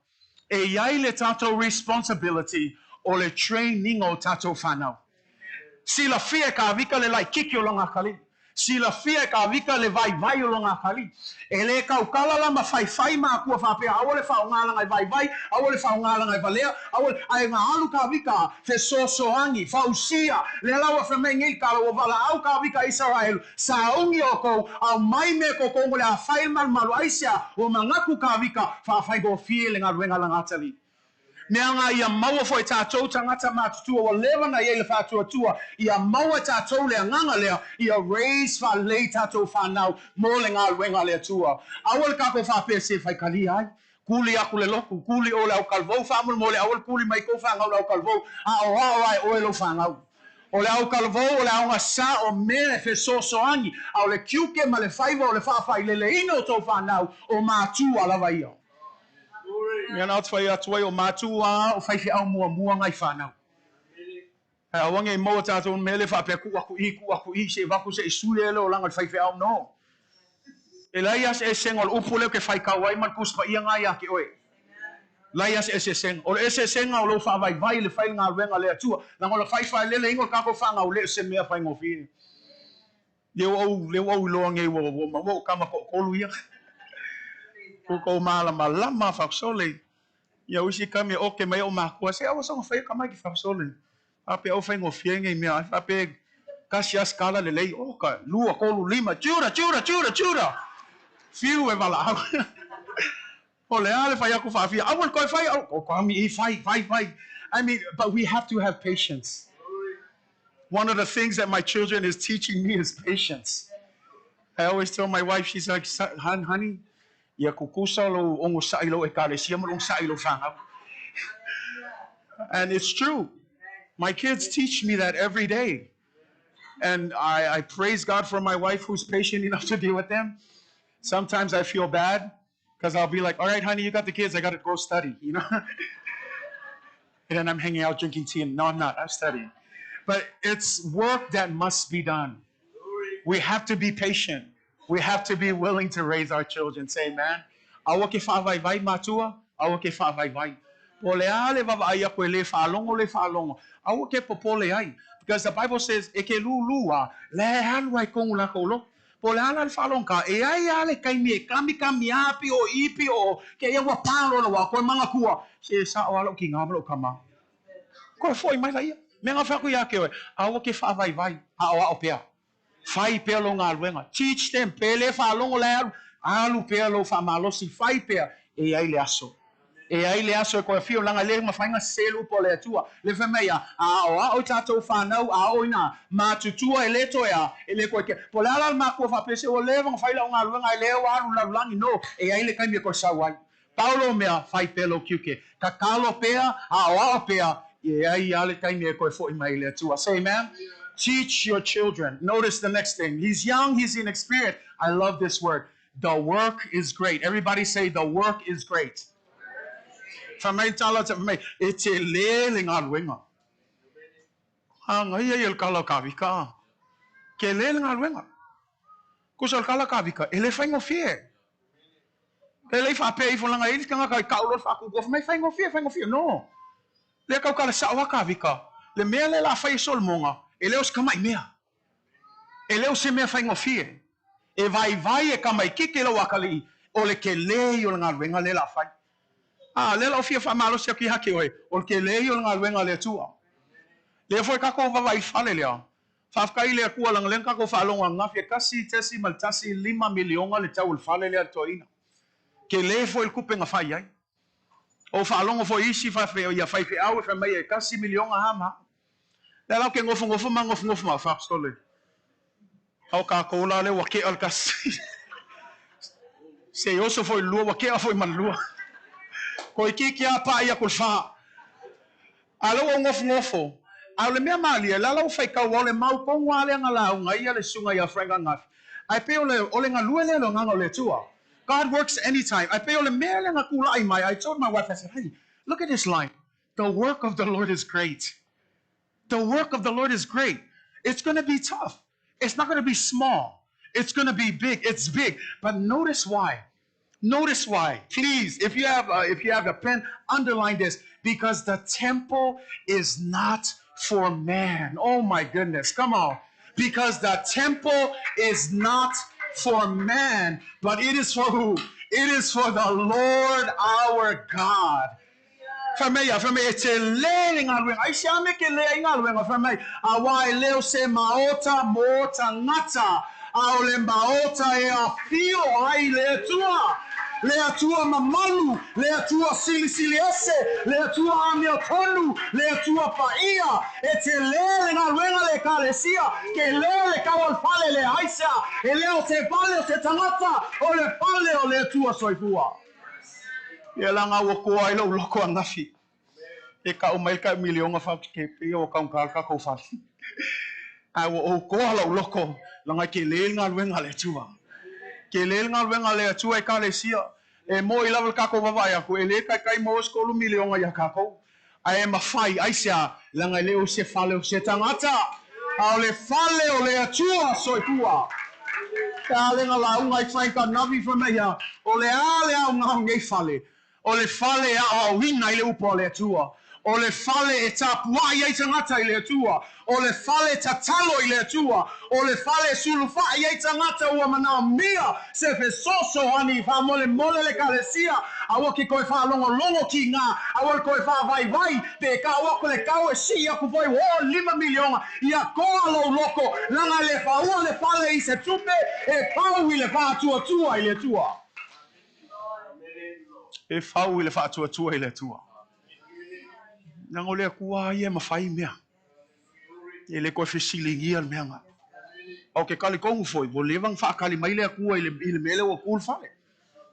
e iai le tatou responsibility o le training o tatou whanau. Silafia e Kāvika le laʻikiki o lona akalii. Silafia e Kāvika le vaivai o lona akalii. E le kaukala la ma faifai makua faapea aua le faaaogalaga e vaivai, aua le faaaogalaga e valea, aua le, ae na alu Kāvika fesoasoani, fausia, lea la ua fai mai nei tala ua valaau Kāvika Isaraelu, sauni oukou, aumai mea koukou mo le a fai le malumalu, aisea, ua manatu Kāvika faafaigofie le galuega a lana atalii. Mea nga ia maua foi tatou tagata matutua ua leva na iai le faatuatua ia maua tatou le agaga lea ia raise faalelei tatou fanau mo le galuega a le Atua. Aua le tatou faapea se faitalia ai. Kuli aku le lotu, kuli o le au kalvou faamolemole aua le kuli mai kou fanau le au kalvou aoao ae oe lou fanau. O le au kalvou o le aoga sa o mea e fesoasoani a o le tiute ma le faiva o le faafaileleina o tou fanau o matua lava ia. Mea na atu fai atu ai o matua o faifeau muamua ngai fanau. Ae aua nei maua tatou mea le faapea tuu atu i, tuu atu i, se i avatu se i sui le olaga i le faifeau. No. E leai lava se eseesega o le upu lea ou te faitau ai ma le Tusi Paia na ia te oe. Leai lava se eseesega. O le eseesega o lou faavaivai i le fai le galuega a le Atua. Leaga o le faifaileleina o le tatou fanau le o se mea faigofie. Lea ua ou, lea ua ou iloa nei ua, ua maua ou tama toatolu ia. Ua kou malamalama faaosole. Ia isi kami e oke mai o makua, se aua soga fai ka mai ki faaosole. Faapea o faigofie nei mea, ai faapea kasi a skala lelei, o ka lua, tolu, lima, Juda, Juda, Juda, Juda. Fiu e valaau. O le a le fai aku faafia, aua le toe fai, au, o kami i fai, fai, fai. I mean, but we have to have patience. One of the things that my children is teaching me is patience. I always tell my wife, she's like, "Hon, honey, ia tutusa lou ogosaʻi i lou ekalesia ma lou ogosaʻi i lou fanau." And it's true. My kids teach me that every day. And I praise God for my wife who's patient enough to deal with them. Sometimes I feel bad because I'll be like, all right, honey, you got the kids. I got to go study, you know? And then I'm hanging out drinking tea. And no, I'm not. I'm studying. But it's work that must be done. We have to be patient. We have to be willing to raise our children. Say amen. Aua ke faavaivai matua, aua ke faavaivai. Po o le a le vaavaai aku e le faalogo le faalogo, aua ke popole ai. Because the Bible says, e ke lūlū a, la e alu ai kogu lākou loto. Po o le a la le faalogo e ai a le taimi e kamikami a pi o i pi o ke ia ua palo la wa koe mangatua, se sa'o a lou kīgā ma lou kama. Koe foʻi mai la ia. Mea nga fai aku ia te oe, aua ke faavaivai, aʻoaʻo pea. Fai pea lou galuega. Teach them, pe le faalogo la e alu, alu pea lou faamalosi, fai pea, e iai le aso. E iai le aso e koe afio, leaga e le mafai ona sese le upu a le Atua. Le fai mai a, a aoao i tatou fanau, a oo ina matutua e le toe a, e le koe ke. Po o le a la le makua faapea se ua leva ona fai lau galuega e le ua alu lalolagi, no, e iai le taimi e koe sau ai. Pau lou mea, fai pea lou tiute. Tatalo pea, aoao pea, e iai lava le taimi e koe foʻi mai i le Atua. Say amen. Teach your children. Notice the next thing. He's young, he's inexperienced. I love this word. The work is great. Everybody say, the work is great. Fai mai tala te mai, e tele le galuega. Agaia ia le kala o Kāvika. Tele le galuega. Kusa o le kala Kāvika, e le faigofie. E le i faapea ifo leaga e i ai le tagata i kau loa le faatuatua fai mai, faigofie, faigofie. No. Lea tau kala sao a Kāvika, le mea lea o le a fai e Solomona, e le o se tamaʻi mea. E le o se mea faigofie. E vaivai e tamaititi lou akalii, o le tele ia o le galuega lea o le a fai. A, lea la o fia faamalosi atu ia te oe, o le tele ia o le galuega a le Atua. Lea foi tatou vaavaai i le fale lea. Faafetai i le Atua leaga lea na tatou faalogo ananafi e 1.15 miliona le tau o le fale lea a le toeaina. Tele foi le tupe na fai ai. Ou faalogo foi i isi ia faifeau e fai mai e tasi miliona a ma a. Lea la ou te nofonofo ma nofonofo ma faapistole. A o tatou la lea ua tea le tasi. Se i oso foi i le lua ua tea foi ma le lua. Toeitiiti lava pai atu i le fa. A o lea ua ou nofonofo, a o le mea malie, la la ua faitau o le mau tonu lava lea na lauga ai le susuga ia Frank ananafi, ae pei o le, o le galue lea i le Agaga o le Atua. God works anytime. Ae pei o le mea lea na tulai mai, I told my wife, I said, Honey, look at this line, the work of the Lord is great. The work of the Lord is great. It's gonna be tough. It's not gonna be small. It's gonna be big. It's big. But notice why. Notice why. Please, if you have a, if you have a pen, underline this. Because the temple is not for man. Oh my goodness. Come on. Because the temple is not for man, but it is for who? It is for the Lord our God. Fai mai ia, fai mai, e tele le galuega. Aisea me ke lea i galuega? Fai mai, auā e le o se maota mō tagata, a o le maota e afio ai le Atua, le Atua mamalu, le Atua silisili ese, le Atua amiotonu, le Atua paia. E tele le galuega le Ekalesia, tele le kau o le fale le aisea, e le o se fale o se tagata, o le fale o le Atua soifua. Ia leaga ua koa ai lou loko ananafi. E kau mai le tai miliona faakepe ia ua taugata le tatou fale. Ae ua ou koa lou loko leaga e tele le galuega a le Atua. Tele le galuega a le Atua Ekalesia. E moi lava le tatou vaavaai atu e le taitai maua se tolu miliona ia tatou. Ae mafai, aisea, leaga e le o se fale o se tagata, a o le fale o le Atua soifua. Pe a le na lauga ai Frank ananafi fai mai ia, o le a le aoga o nei fale? O le fale e aoaoina ai le upu a le Atua. O le fale e tapuai ai tagata i le Atua. O le fale tatalo i le Atua. O le fale e sulufai ai tagata ua manaomia se fesoasoani faamolemole le Ekalesia, aua ke toe faalogologo ki ngā, aua le toe faavaivai, pe kau aku le kau e sii aku foi ua oo le $5 miliona, ia toa lou loko, leaga e le faua le fale i se tupe e fau i le faatuatua i le Atua. E fau i le faatuatua i le Atua. Leaga o le Atua lava ia e mafai mea. E le toe fesiligia le mea lena. A o ke talitonu foi, ua leva ona faatali mai le Atua i le, i le mea lea ua tu le fale.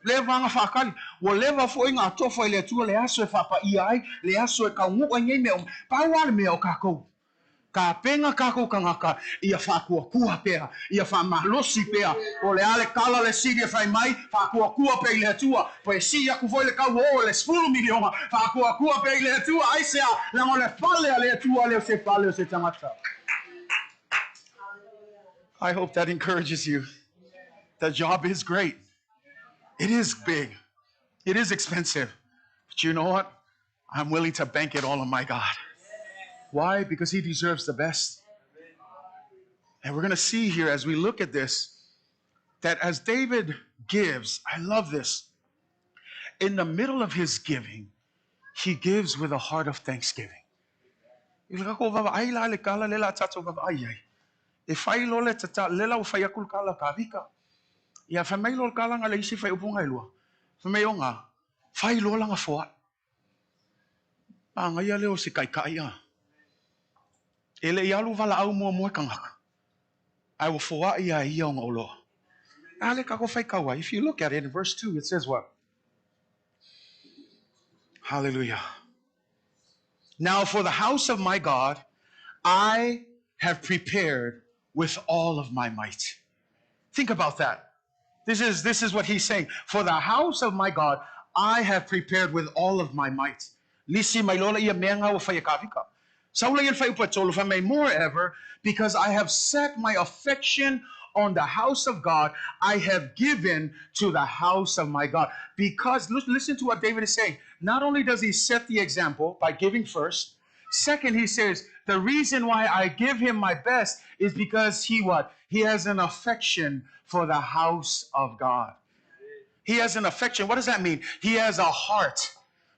Leva ona faatali. Ua leva foi ona atofa i le Atua le aso e faapaia ai, le aso e taunuu ai nei mea uma. Pau lava le mea o tatou, tapena tatou tagata ia faatuatua pea, ia faamalosi pea. Po o le a le tala le sili e fai mai, faatuatua pea i le Atua. Pe sii atu foi le tau o le $10 miliona, faatuatua pea i le Atua. Aisea? Leaga o le fale a le Atua le o se fale o se tagata. I hope that encourages you. The job is great. It is big. It is expensive. But you know what? I'm willing to bank it all on my God. Why? Because he deserves the best. And we're going to see here as we look at this that as David gives, I love this. In the middle of his giving, he gives with a heart of thanksgiving. I le kako vaavaai la le kala le la tatou vaavaai ai. E fai loa le tata le la ua fai atu le kala Kavika. Ia fai mai loa le kala na le isi faaiupu na e lua. Fai mai o ngā, fai loa lana foai. Manaia lea o se taitai a. E le i alu valaau muamua e tagata, ae ua foai lava e ia ona oloa. A lea tatou faitau ai, if you look at it in verse 2, it says what? Hallelujah. Now for the house of my God, I have prepared with all of my might. Think about that. This is what he's saying. For the house of my God, I have prepared with all of my might. Lisi mai loa ia mea ngā ua whai e Kavika. Saula ia le whai upa tolu, whai mai moreover, because I have set my affection on the house of God, I have given to the house of my God. Because, listen to what David is saying. Not only does he set the example by giving first, second, he says, the reason why I give him my best is because he what? He has an affection for the house of God. He has an affection. What does that mean? He has a heart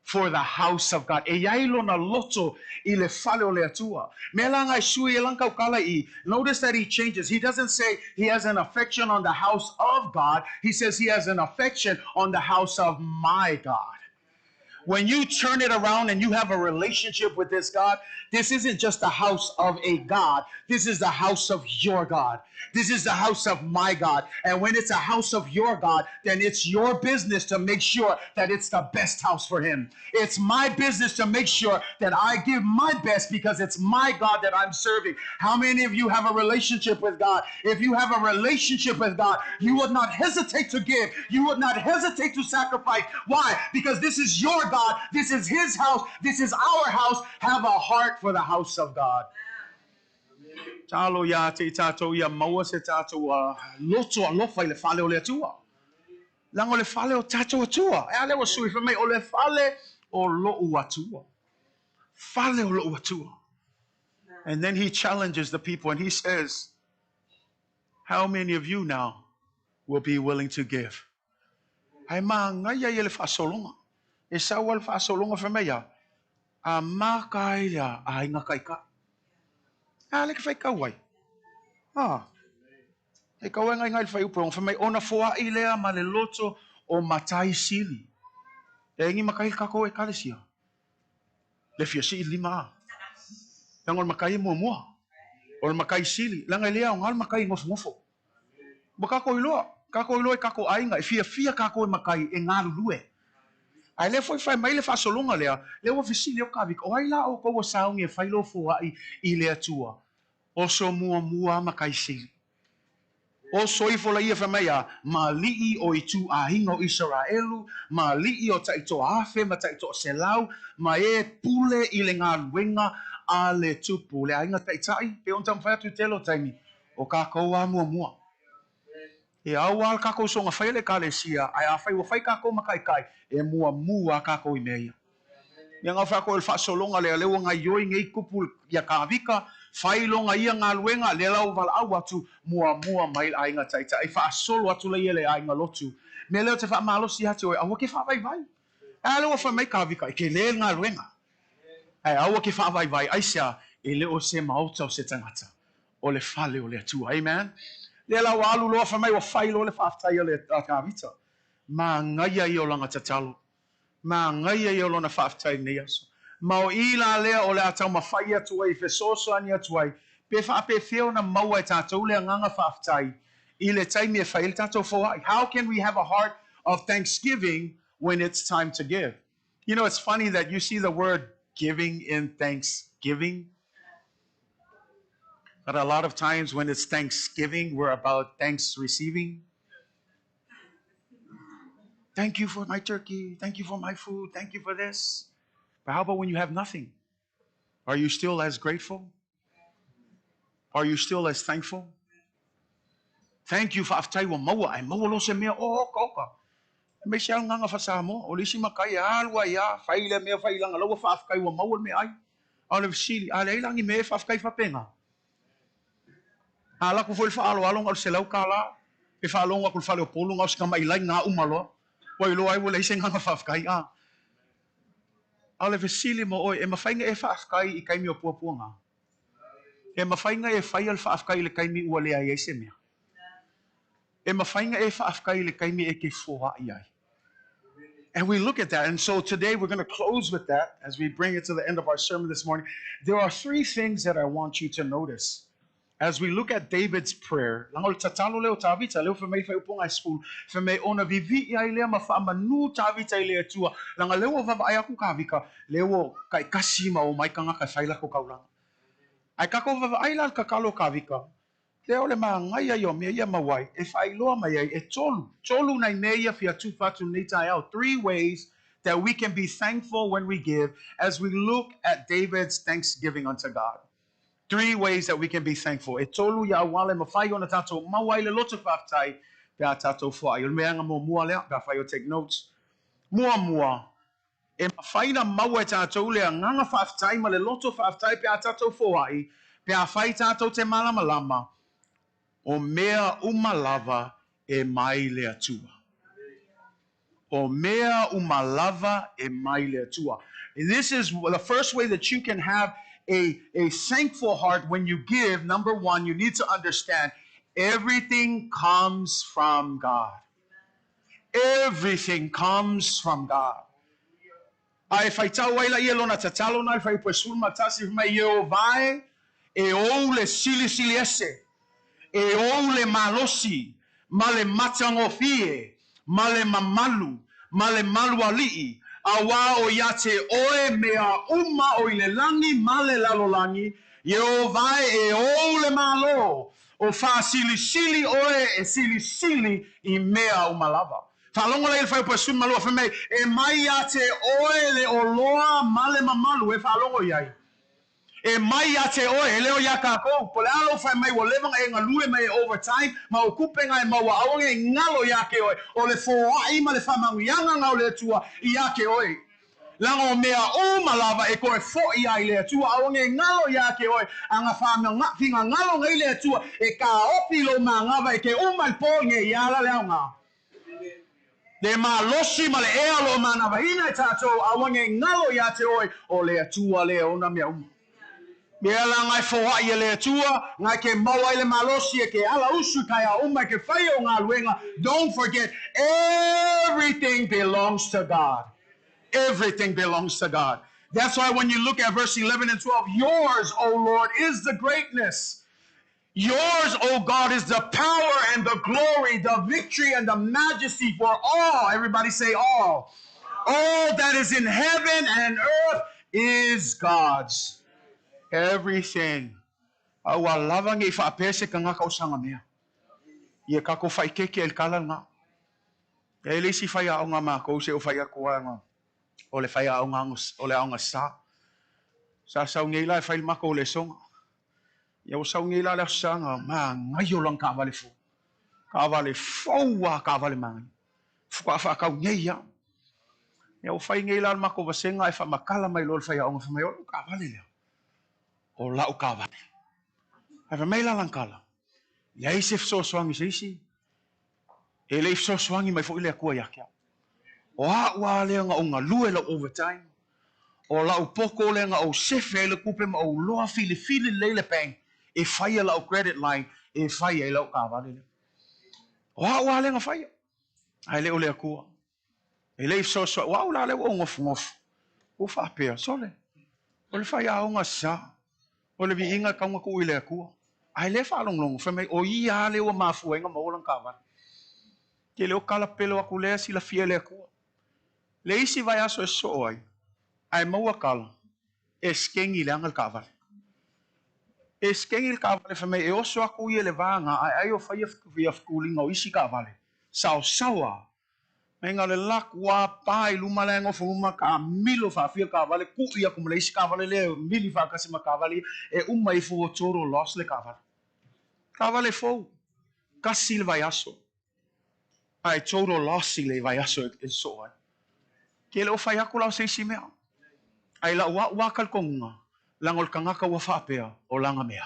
for the house of God. E iai lona loto i le fale o le Atua. Mea la ngai sui e lang kaukala i. Notice that he changes. He doesn't say he has an affection on the house of God. He says he has an affection on the house of my God. When you turn it around and you have a relationship with this God, this isn't just the house of a God. This is the house of your God. This is the house of my God. And when it's a house of your God, then it's your business to make sure that it's the best house for him. It's my business to make sure that I give my best because it's my God that I'm serving. How many of you have a relationship with God? If you have a relationship with God, you would not hesitate to give. You would not hesitate to sacrifice. Why? Because this is your God. This is his house. This is our house. Have a heart for the house of God. Talo ia te i tātou ia maua se tātou loto alofa i le fale o le Atua. Leaga o le fale o tātou Atua. E a lea ua sui fai mai o le fale o lo'u Atua. Fale o lo'u Atua. And then he challenges the people and he says, how many of you now will be willing to give? Ae māngai ai e le faasologa. E sau a le faasologa fai mai a, a maka ai le aiga kaikai. A le ke fai kau ai. A, e kau ai ngai ngai le fai upu, fai mai ona foai lea ma le loto o matai sili. E ngi makai kako e kalesia. Le fia si lima a. Langa o le makai e muamua. O le makai sili. Langa e lea o ngā le makai ngofongofo. Ua kākou iloa, kākou iloa i kākou ʻāina, e fiafia kākou e makai e galulue. A e lea foi fai mai le faasologa lea, lea ua fesili au Kavika, o ai la ʻoukou ua sauni e fai lou foaʻi i le Atua? Oso muamua makai sili. Oso ifo la ia fai mai a, ma aliʻi o ituʻāiga o Isaraelu, ma aliʻi o taitoa afe ma taitoa selau, ma e pule i le galuega a le tupu. Le ʻaiga taʻitaʻi, pei ona taumafai atu i tele o taimi, O kākou a muamua. E ao a kākou soga fai le Ekalesia, ae afai ua fai kākou ma kaikai, e muamua a kākou i mea ia. Ia ngau whai ako e le faasologa lea, lea ua gaioi nei kupu ia Kāvika, fai loga ia galuega, lea la ua valaau atu, muamua mai le aiga taitai, faasolo atu la ia le aiga lotu. Mea lea o te faamalosi ia te oe, aua ke faavaivai. Ae lea ua fai mai Kāvika, e ke le le galuega. Ae aua ke faavaivai, aisea, e le o se maota o se tagata. O le fale o le Atua. Amen. Lea la ua alu loa fai mai ua fai loa le faafetai a le a Tavita. Magaia ia o lana tatalo. Magaia ia o lona faafetai i lenei aso. Ma o i la lea o le a taumafai atu ai e fesoasoani atu ai pe faapefea ona maua e tatou le agaga faafetai i le taimi e fai ai le tatou foai. How can we have a heart of thanksgiving when it's time to give? You know, it's funny that you see the word giving in thanksgiving. But a lot of times when it's Thanksgiving, we're about thanks receiving. Thank you for my turkey. Thank you for my food. Thank you for this. But how about when you have nothing? Are you still as grateful? Are you still as thankful? Thank you faafetai ua maua ae maua loa se mea o oka oka. E mai se agaga fa-Samoa, o le isi makai e alu ai a, fai lea mea fai langa laua faafetai ua maua le meaai. A o le fesili, a leai la ni mea e faafetai faapena? A alu atu foi le faaaloalo na o le $100, pe faalogo atu i le fale o Polo na o se tamailai na uma loa, ua iloa ai ua leai se agaga faafetai a. A o le fesili mo oe, e mafai ona e faafetai i taimi o puapuaga? E mafai ona e faia le faafetai i le taimi ua leai ai se mea? E mafai ona e faafetai i le taimi e te foai ai? And we look at that. And so today we're going to close with that as we bring it to the end of our sermon this morning. There are three things that I want you to notice. As we look at David's prayer, langa o le tatalo lea o Tavita, lea ua fai mai faaiupoga e 10, fai mai ona vivii ai lea ma faamanu Tavita i le Atua, langa lea ua vaavaai atu Kavika, lea ua taitasi ma omai tagata e fai latou taulaga. Ae tatou vaavaai la le tatalo o Kavika, lea o le magaia ia o mea ia mau ai, e faailoa mai ai e tolu, tolu nai mea ia fia tufa atu lenei taeao, three ways that we can be thankful when we give as we look at David's thanksgiving unto God. Three ways that we can be thankful. E tolu ia auala e mafai ona tatou maua ai le loto faafetai pe a tatou foai. O le meaga muamua lea, pe afai o take notes. Muamua, e mafai ona maua e tatou le agaga faafetai ma le loto faafetai pe a tatou foai, pe afai tatou te malamalama, o mea uma lava e mai le Atua. O mea uma lava e mai le Atua. This is the first way that you can have a thankful heart when you give. Number one, you need to understand everything comes from God. Everything comes from God. A e faitau ai laia lona tatalo na i le fuaiupu e 11, fai mai, Ieova e, e ou le silisili ese, e ou le malosi, ma le matagofie, ma le mamalu, ma le malualii, auā o ia te oe mea uma o i le lagi ma le lalolagi, Ieova e, e ou le Malo, o faasilisili oe e silisili i mea uma lava. Faalogo lea i le fuaiupu e 12, fai mai, E mai ia te oe le oloa ma le mamalu e faalogo i ai. E mai ia te oe, e le o iā kākou. Po o le a lou fai mai ua leva ona e galue ma e overtime ma o kupe nga e maua aua e galo iā ke oe. O le foai ma le faamanuiaga nga o le Atua iā ke oe. Leaga o mea uma lava e toe foʻi ai le Atua, aua e galo iā ke oe, a ga figagalo nei le Atua e kāofi i lou magava e ke uma i le pō nei iā la le aoga. Le malosi ma le ea o lo o manavaina e tatou, aua ne i galo iā te oe, o le Atua lea ona mea uma. Mea la ngae foai e le Atua, ngae ke maua ai le malosi e ke ala usu i taeao uma e ke fai o galuega, don't forget, everything belongs to God. Everything belongs to God. That's why when you look at verse 11 and 12, yours, O Lord, is the greatness. Yours, O God, is the power and the glory, the victory and the majesty for all. Everybody say all. All that is in heaven and earth is God's. Everything. A ua lava nei faapea se tagata o saga mea. Ia tatou faikeke ai le tala lena. E ai le isi faiaoga a matou se o fai atu ai o le faiaoga o le aoga sa. Sa sau nei la e fai le matou lesoga. Ia ua sau nei la le Aso Sa manaia o lana taavale fou. Taavale fou lava, taavale manaia. Faatoa faatau nei lava. Ia ua fai nei la le matou vasega ae faamatala mai loa le faiaoga fai mai, o lau taavale lea. O lau taavale. Ae fai mai la lana tala, leai se fesoasoani i se isi. E le i fesoasoani mai foi le Atua ia te au. O a'u lava lea na ou galue lau overtime, o la'u poto lea na ou sefe ai le tupe ma ou loa filifili lelei le bank e faia la'u credit line e fai ai la'u taavale lea. O a'u lava lea na faia, ae le o le Atua. E le i fesoasoani, o a'u la lea ua ou nofonofo, ua faapea, sole, o le faiaoga sa, o le viiga e tatau ona tuu i le Atua. Ae le faalogologo, fai mai, o ia lava lea ua mafua ai ona maua lana taavale. Ke le o kalapelo atu lea silafia e le Atua. Le isi vaiaso e sosoo ai, ae maua tala, e sikeni leaga le taavale. E sikeni le taavale fai mai e oso atu ia i le vaga ae ai o faia ia fetuliga o isi taavale, saosao lava. Mai na o le laku lava pa i luma la e nofo luma taamilo faafia le taavale, kui atu ma le isi taavale lea e mili faatasi ma taavale ia, e uma ifo ua total loss le taavale. Taavale fou, tasi le vaiaso, ae total loss i le vaiaso e sosoo ai. Ke le o fai atu la o se isi mea. Ae lau a'u a talitonuga, leaga o le tagata ua faapea, o lana mea.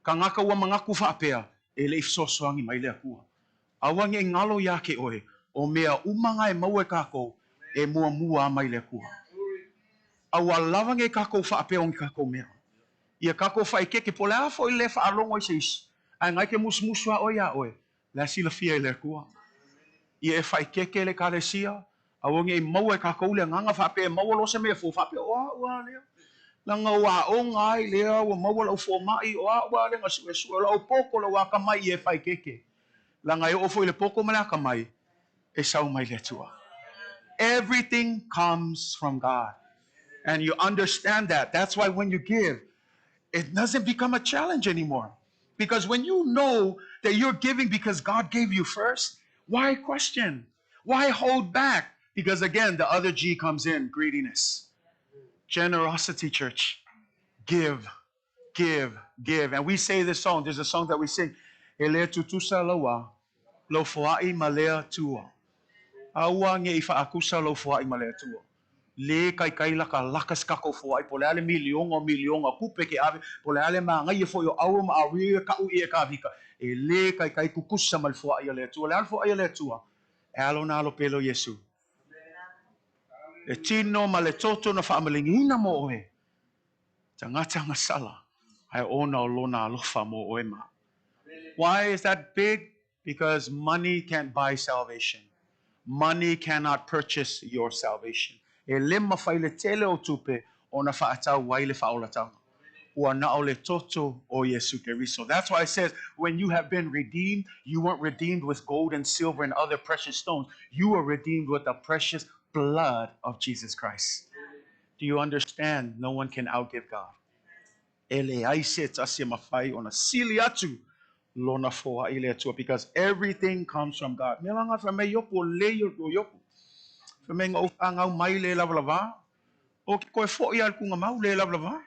Tagata ua manatu faapea, e le i fesoasoani mai le Atua. Aua ne i galo iā ke oe, o mea uma na e maua e kākou, e muamua a mai le Atua. A ua lava nei kākou faapea o ni kākou mea. Ia kākou faikeke, po o le a foi le faalogo i se isi, ae na e ke musumusu a oe iā oe, la e silafia e le Atua. Ia e faikeke le Ekalesia, aua ne i maua e kākou le agaga faapea e maua loa se mea fou, faapea, o a'u a lea, leaga ua aoga ai lea, ua maua la'u fomai, o a'u a lea na suesue, o la'u poto, la'u akamai, ia e faikeke. Leaga e oo foi i le poto ma le akamai, e sau mai le Atua. Everything comes from God. And you understand that. That's why when you give, it doesn't become a challenge anymore. Because when you know that you're giving because God gave you first, why question? Why hold back? Because again, the other G comes in, greediness. Generosity, church. Give, give, give. And we say this song. There's a song that we sing. E le tutusa laua, lou foai ma le Atua. Aua ne i faakusa lou foai ma le Atua. Le kaikai lakalaka se tatou foai, po o le a le miliona o miliona o tupe ke ave, po o le a le manaia foi o auro ma auria kau ia e kavika. E le kaikai kukusa ma le foai a le Atua. O le a le foai a le Atua? E a lona alo pele o Iesu. Le tino ma le toto na faamaligiina mo oe. Tagata gasala, ae ona o lona alofa mo oe ma. Why is that big? Because money can't buy salvation. Money cannot purchase your salvation. E le mafai le tele o tupe ona faatau ai le faaolataga. Ua na o le toto o Iesu Keriso. That's why it says, when you have been redeemed, you weren't redeemed with gold and silver and other precious stones. You were redeemed with the precious blood of Jesus Christ. Do you understand? No one can outgive God. E leai se tasi e mafai ona sili atu lona foaʻi i le Atua because everything comes from God. Mea langa fai mai Iopu o lei o Iopu. Fai mai nga ou whangau mai le lavalava. O ke koe foʻi a le kunga mau le lavalava.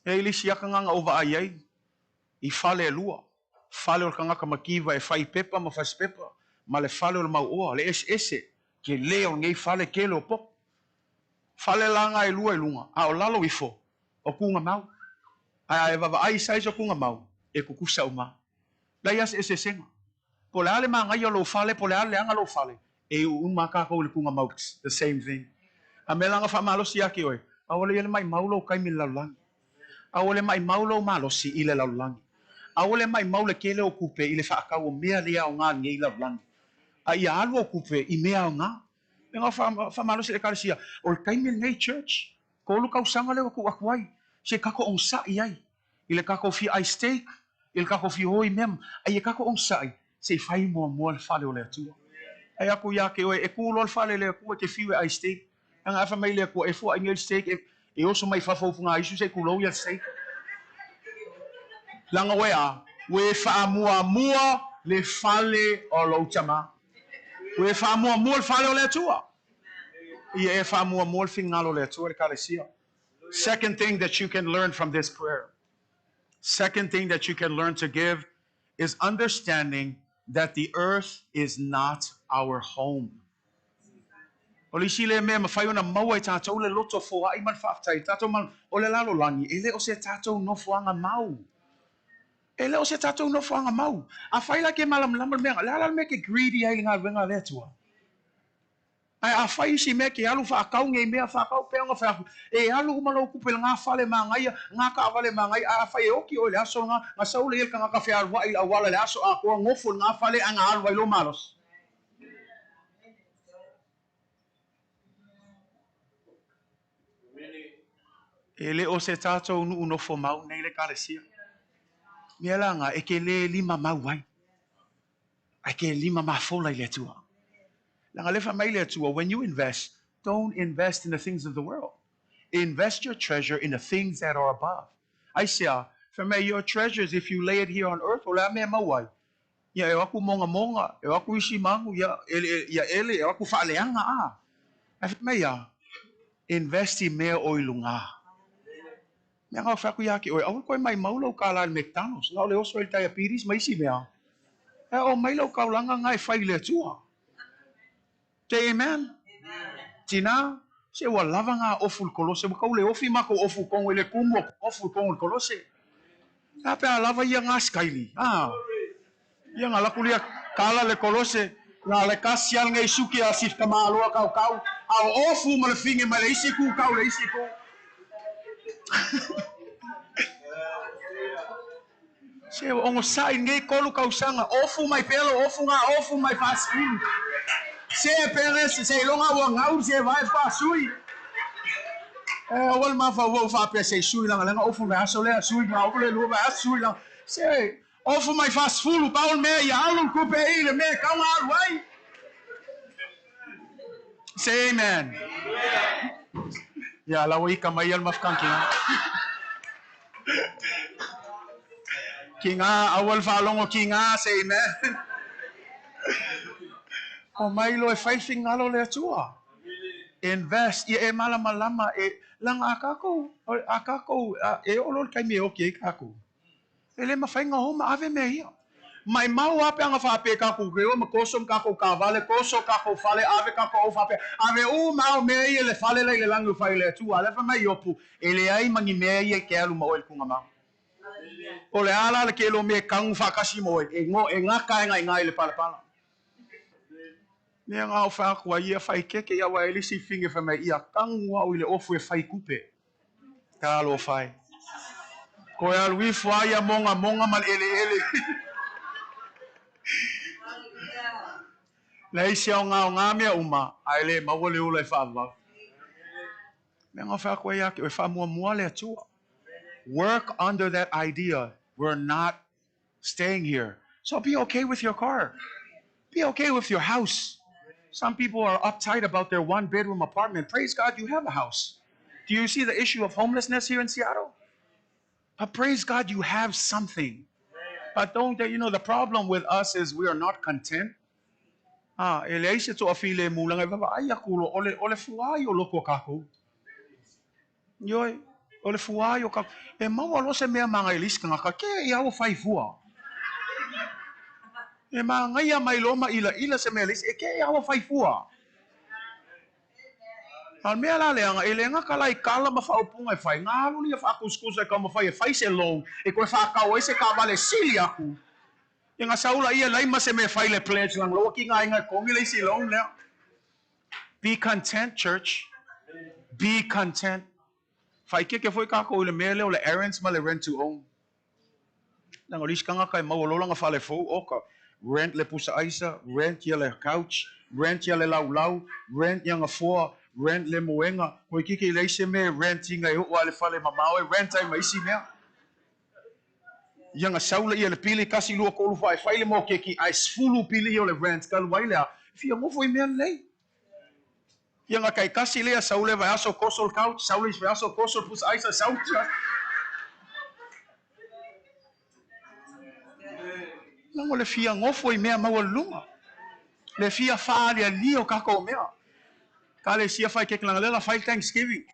E i lisi aka nganga o vaai ai i fale e lua. Fale o le kangaka makiva e fai pepa ma fasi pepa ma le fale o le mauoa le ese ese ke le o lenei fale kele o poko. Fale la nga e lua i luga, a o lalo ifo o kuga mau. Ae a e vavaai i size o kuga mau, e kukusa uma. Leai a se eseesega. Po o le a le magaia o lou fale, po o le a le leaga lou fale, e iu uma a kakou i le kuga mau, its the same thing. A mea la nga faamalosi ia ke oe, aua le ia le maimau lou kaimi i le lalolagi. Aua le maimau lou malosi i le lalolagi. Aua le maimau le kele o kupe i le faakau o mea le aoga lenei lalolagi. A ia alu ou kupe i mea aoga. Me nga faamalosi i le ekalesia, o le taimi lenei church, tolu tausaga lea ua tuu atu ai, se tatou onosai ai i le tatou fia ai steak, i le tatou fia o i mea, a ia tatou onosai se i fai muamua le fale o le Atua. Ai aku ia te oe, e ku loa le fale le Atua e te fiu e ai steak. Aga a fai mai le Atua, e fuaʻi nei le steak, e, e oso mai fafo ufuga isu se i kulou ia le steak. Laga oe a, ua e faamuamua le fale o lou tama. Ua e faamuamua le fale o le Atua. Ia e faamuamua le finagalo o le Atua i le Ekalesia. Second thing that you can learn from this prayer. Second thing that you can learn to give is understanding that the earth is not our home. O le isi lea mea e mafai ona maua e tatou le loto foaʻi ma le faafetai, tatou ma, o le lalolagi, e le o se tatou nofoaga mau. E le o se tatou nofoaga mau. Afai la ke malamalama le mea, le a la le mea ke greedy ai i le galuega a le Atua? Ae afai isi mea ke alu faatau nei mea faatau pea ona fai atu, e alu uma lou tupe i lena fale manaia, lena taavale manaia, ae afai e oti oe i le aso lena, na sau lea i le tagata fealuai i le auala i le aso atoa, nofo i lena fale ae na alu ai lou malosi. E le o se tatou nuu nofo mau nei le Ekalesia. Mea la na, e ke le lima mau ai. Ae ke lima mafola i le Atua. Leaga lea fai mai le Atua, when you invest, don't invest in the things of the world. Invest your treasure in the things that are above. Aisea, fai mai, your treasures, if you lay it here on earth, o le a mea e maua ai? Ia, e o atu mogamoga, e o atu isi manu, ia, ia ele, e o atu faaleaga, a. Ae fai mai a, invest i mea o i luga. Mea nga o fai atu ia te oe, aua koe maimau lou kālā i le McDonald's, na o le oso ai le diabetes ma isi mea. Ae o mai lau kaulaga nga e fai i le Atua. Say amen. Tina, se ua lava nga ofu i le kolose, ua tau le ofi matou ofu i tonu i le kumu o ofu i tonu i le kolose. A pe a lava ia nga skaili, a. Ia nga laku lia kala le kolose, na le kasi al ngei suki a sif kamaloa kau kau, a o ofu ma le finge mai le isi ku kau le isi ku. Se ua ogosaʻi lenei tolu tausaga, ofu mai pea lou ofu ga ofu mai faasefulu. Se pea seiloga ua gau se vae faasui. E aua le mafaufau faapea se i sui laga leaga ofu le aso lea sui ma ofu le lua vaiaso sui laga. Se ofu mai faasefulu pau le mea ia alu le tupe i le mea e tatau ona alu ai. Say amen. Ia la ua ika mai ia le mafukankinga. Ki ngā, aua le faalogo ki ngā, say amen. O mai loa e fai le finagalo o le Atua. Invest, ia e malamalama, e, laga a kākou, a kākou, e oo loa le taimi e oki ai kākou. E le mafai ona o ma ave mea ia. Maimau lava pe ana faapea tatou te o ma toso ma tatou taavale, toso tatou fale, ave tatou au faapea, ave uma lava o mea ia i le fale la i le lagi o fai e le Atua. A lea fai mai Iopu, e leai ma ni mea ia e te alu ma oe i le tugamau. O le a la le kele o mea e kanu faatasi ma oe, e, e gata e gaegae i le palapala. Mea ngā o whaakua ia whai keke ia wa elisi finge wha mai ia kangu au i le ofu e whai kupe. Talofa e. Koe alu ifo a ia monga monga ma le eleele. Leai se aoga o ngā mea uma, ae le maua le ola e faavavau. Mea ngā whaakua ia ke oe whaamuamua le Atua. Work under that idea. We're not staying here. So be okay with your car. Be okay with your house. Some people are uptight about their one-bedroom apartment. Praise God you have a house. Do you see the issue of homelessness here in Seattle? But praise God you have something. But don't, you know, the problem with us is we are not content. Ah, e leai se toafilemu leaga e vaavaai aku loa, o le, o le fuā ia o loko o kākou. Ioe, o le fuā ia o kākou. E maua loa se mea magaia i le isi tagata, ke ia ua fai fua. E magaia mai loa ma ilaila se mea i le isi, e ke ia ua fai fua. A o le mea la leaga, e le gata la i kala ma faaupuga e fai, na alu ia faakusikusa e taumafai e fai se loan e toe faatau ai se taavale sili aku. Ia na sau laia leai ma se mea e fai le pledge leaga loa ki aiga e togi le isi loan lea. Be content, church. Be content. Faaeteete foi kākou i le mea lea o le errands ma le rent to own. Leaga o le isi tagata e maua loa lana fale fou, oka, rent le pusa aisa, rent ia le couch, rent ia le laulau, rent ia gafoa, rent le moega, toeitiiti e leai se mea e rent ina e oo lava i le fale mamao e rent ai ma isi mea. Ia na sau laia i le pili, tasi, lua, tolu, fa, e fai le mokeki, ae sefulu pili ia o le rent, talu ai lea, fia nofo i mea lelei. Ia na taitasi lea, sau le vaiaso toso le couch, sau le isi vaiaso toso le pusa aisa, sau le isi vaiaso. Leaga o le fia nofo i mea maualuluga, le fia faalialia o tatou mea. Ekalesia fai keke leaga lea la fai le Thanksgiving.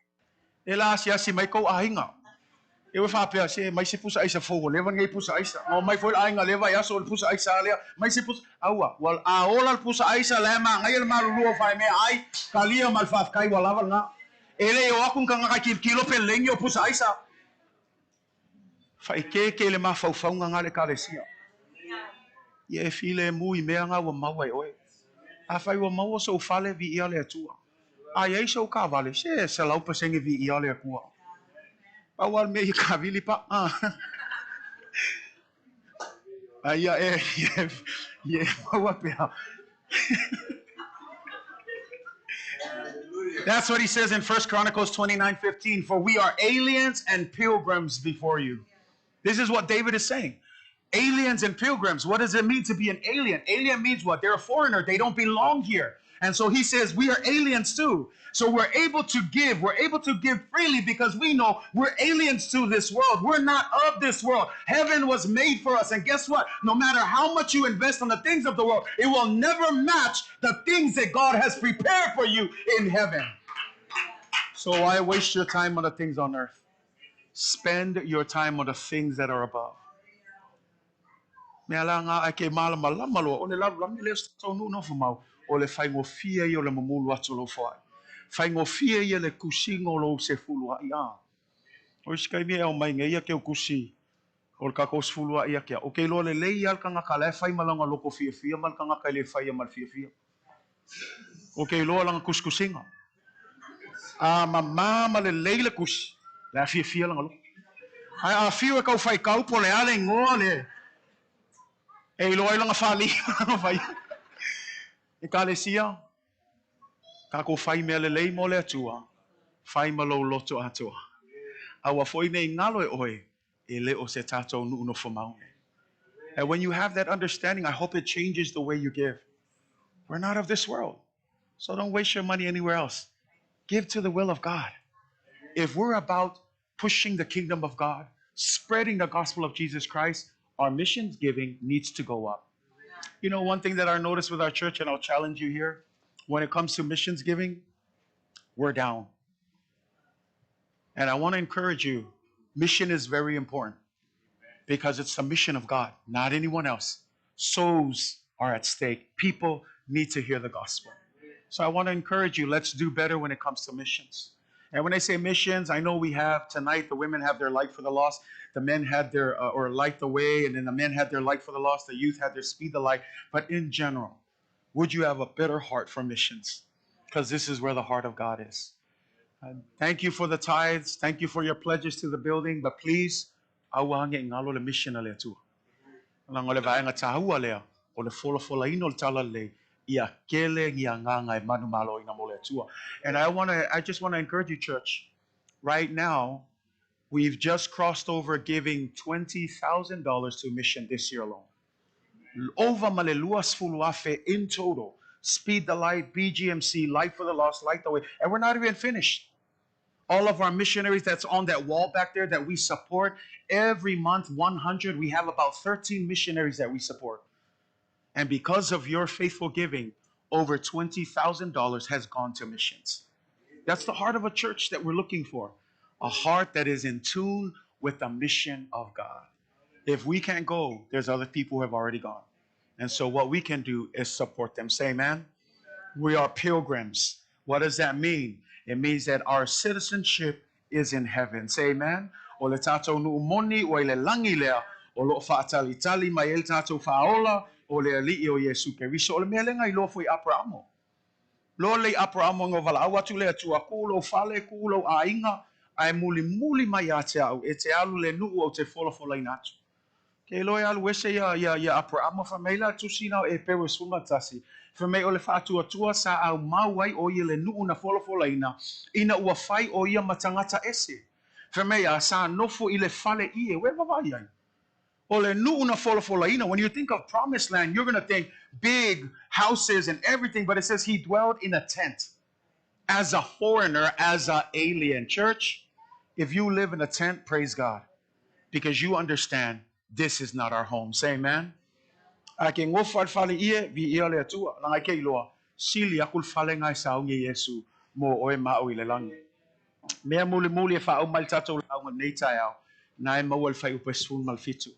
E la asiasi mai kou aiga. E ua faapea, se mai se pusa aisa fou, ua leva lenei pusa aisa. Na omai foi le aiga lea vaiaso o le pusa aisa lea, mai se pusa. Aua, ua a ola le pusa aisa, la e manaia le malulua o faemea ai, talia ma le faafetai ua lava lena. E le i o atu ni tagata e tilotilo pe lelei ni o pusa aisa. Faaeteete le mafaufauga na le Ekalesia. Ia e filemu i mea na ua maua e oe. Afai ua maua sou fale, viia le Atua. A i ai sou taavale, se 100% viia le Atua. Pau lava le mea ia taavili pa. A ia e, ia e maua pea. That's what he says in 1 Chronicles 29:15, for we are aliens and pilgrims before you. This is what David is saying. Aliens and pilgrims. What does it mean to be an alien? Alien means what? They're a foreigner. They don't belong here. And so he says we are aliens too. So we're able to give. We're able to give freely because we know we're aliens to this world. We're not of this world. Heaven was made for us. And guess what? No matter how much you invest on the things of the world, it will never match the things that God has prepared for you in heaven. So why waste your time on the things on earth? Spend your time on the things that are above. Mea la ngā ai ke mālamalama loa, o le lalolagi lea o se taunuu nofo mau, o le faigofie ia o le mamulu atu o lou foai. Faigofie ia le tusiga o lou sefulua'i a. O isi taimi e aumai nei ia keu tusi o le tatou sefulua'i ia te au, ou te iloa lelei lava le tagata la e fai ma lana loto fiafia ma le tagata e le faia ma le fiafia. Ou te iloa lana tusitusiga. A mamā ma lelei le tusi, la e fiafia lana loto. Ae a fiu e tau faitau po o le a le igoa le e iloa ai lana fālī ma lana faia. Ekalesia, tatou fai mea lelei mo le Atua, fai ma lou loto atoa. Aua foi nei galo e oe, e le o se tatou nuu nofo mau nei. And when you have that understanding, I hope it changes the way you give. We're not of this world. So don't waste your money anywhere else. Give to the will of God. If we're about pushing the kingdom of God, spreading the gospel of Jesus Christ, our missions giving needs to go up. You know, one thing that I noticed with our church, and I'll challenge you here, when it comes to missions giving, we're down. And I want to encourage you, mission is very important because it's the mission of God, not anyone else. Souls are at stake. People need to hear the gospel. So I want to encourage you, let's do better when it comes to missions. And when I say missions, I know we have tonight, the women have their light for the lost, the men had their, or light the way, and then the men had their light for the lost, the youth had their speed the light. But in general, Would you have a better heart for missions? Because this is where the heart of God is. Thank you for the tithes. Thank you for your pledges to the building. But please, aua ne i galo le mission a le Atua. Leaga o le vaega taua lea, o le folafolaina o le talalelei, ia kele ni agaga e manumaloina mo le Atua. And I just want to encourage you, church, right now, we've just crossed over giving $20,000 to mission this year alone. Ova ma le 20,000 in total. Speed the Light, BGMC, Light for the Lost, Light the Way. And we're not even finished. All of our missionaries that's on that wall back there that we support, every month, 100, we have about 13 missionaries that we support. And because of your faithful giving, over $20,000 has gone to missions. That's the heart of a church that we're looking for. A heart that is in tune with the mission of God. If we can't go, there's other people who have already gone. And so what we can do is support them. Say amen. We are pilgrims. What does that mean? It means that our citizenship is in heaven. Say amen. O le tatou nuu moni ua i le lagi lea, o loo faatalitali mai ai le tatou faaola o le Alii o Iesu Keriso. O le mea lea na iloa foi Aperamo. Loa lelei Aperamo ina valaau atu le Atua, kuu lou fale, kuu lou aiga, ae mulimuli mai ia te au, e te alu i le nuu ou te folafolaina atu. Ke iloa e alu ese ia, ia, ia Aperamo, fai mai la tusi na o Eperu e 11, fai mai o le faatuatua sa aumau ai o ia le nuu na folafolaina, ina ua fai o ia ma tagata ese. Fai mai a sa nofo i le fale ie, ua e vaavaai ai. O le nuu na folafolaina, when you think of promised land, you're going to think big houses and everything, but it says he dwelled in a tent as a foreigner, as an alien. Church, if you live in a tent, praise God, because you understand this is not our home. Say amen. A ke gofo ai le fale ie, viia le Atua, leaga e ke iloa, sili aku le fale na e saugi e Iesu mo oe ma au i le lagi. Mea mulimuli e faauma ai le tatou lauga i lenei taeao, na e maua i le fuaiupu e 17.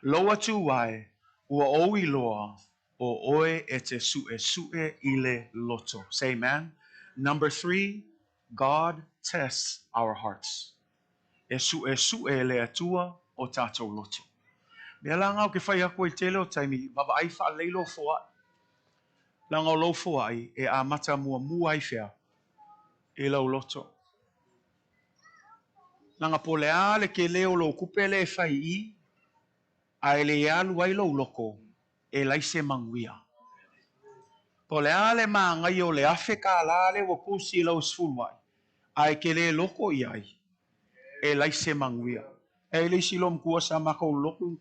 Lou Atua e, ua ou iloa o oe e te suesue i le loto. Say amen. Number three, God tests our hearts. E suesue e le Atua o tatou loto. Mea la na ou ke fai aku ai i le tele o taimi, vaavaai faalelei lou foai. Leaga o lou foai e amata muamua ai fea? I lou loto. Leaga po o le a le tele o lou tupe lea e fai i i, ae le alu ai lou loko, e leai se manuia. Po o le a le manaia o le $1,000 lea ua tusi i lau sefuluai, ae e te le loko i ai, e leai se manuia. E i ai le isi loomatua sa matou lotu,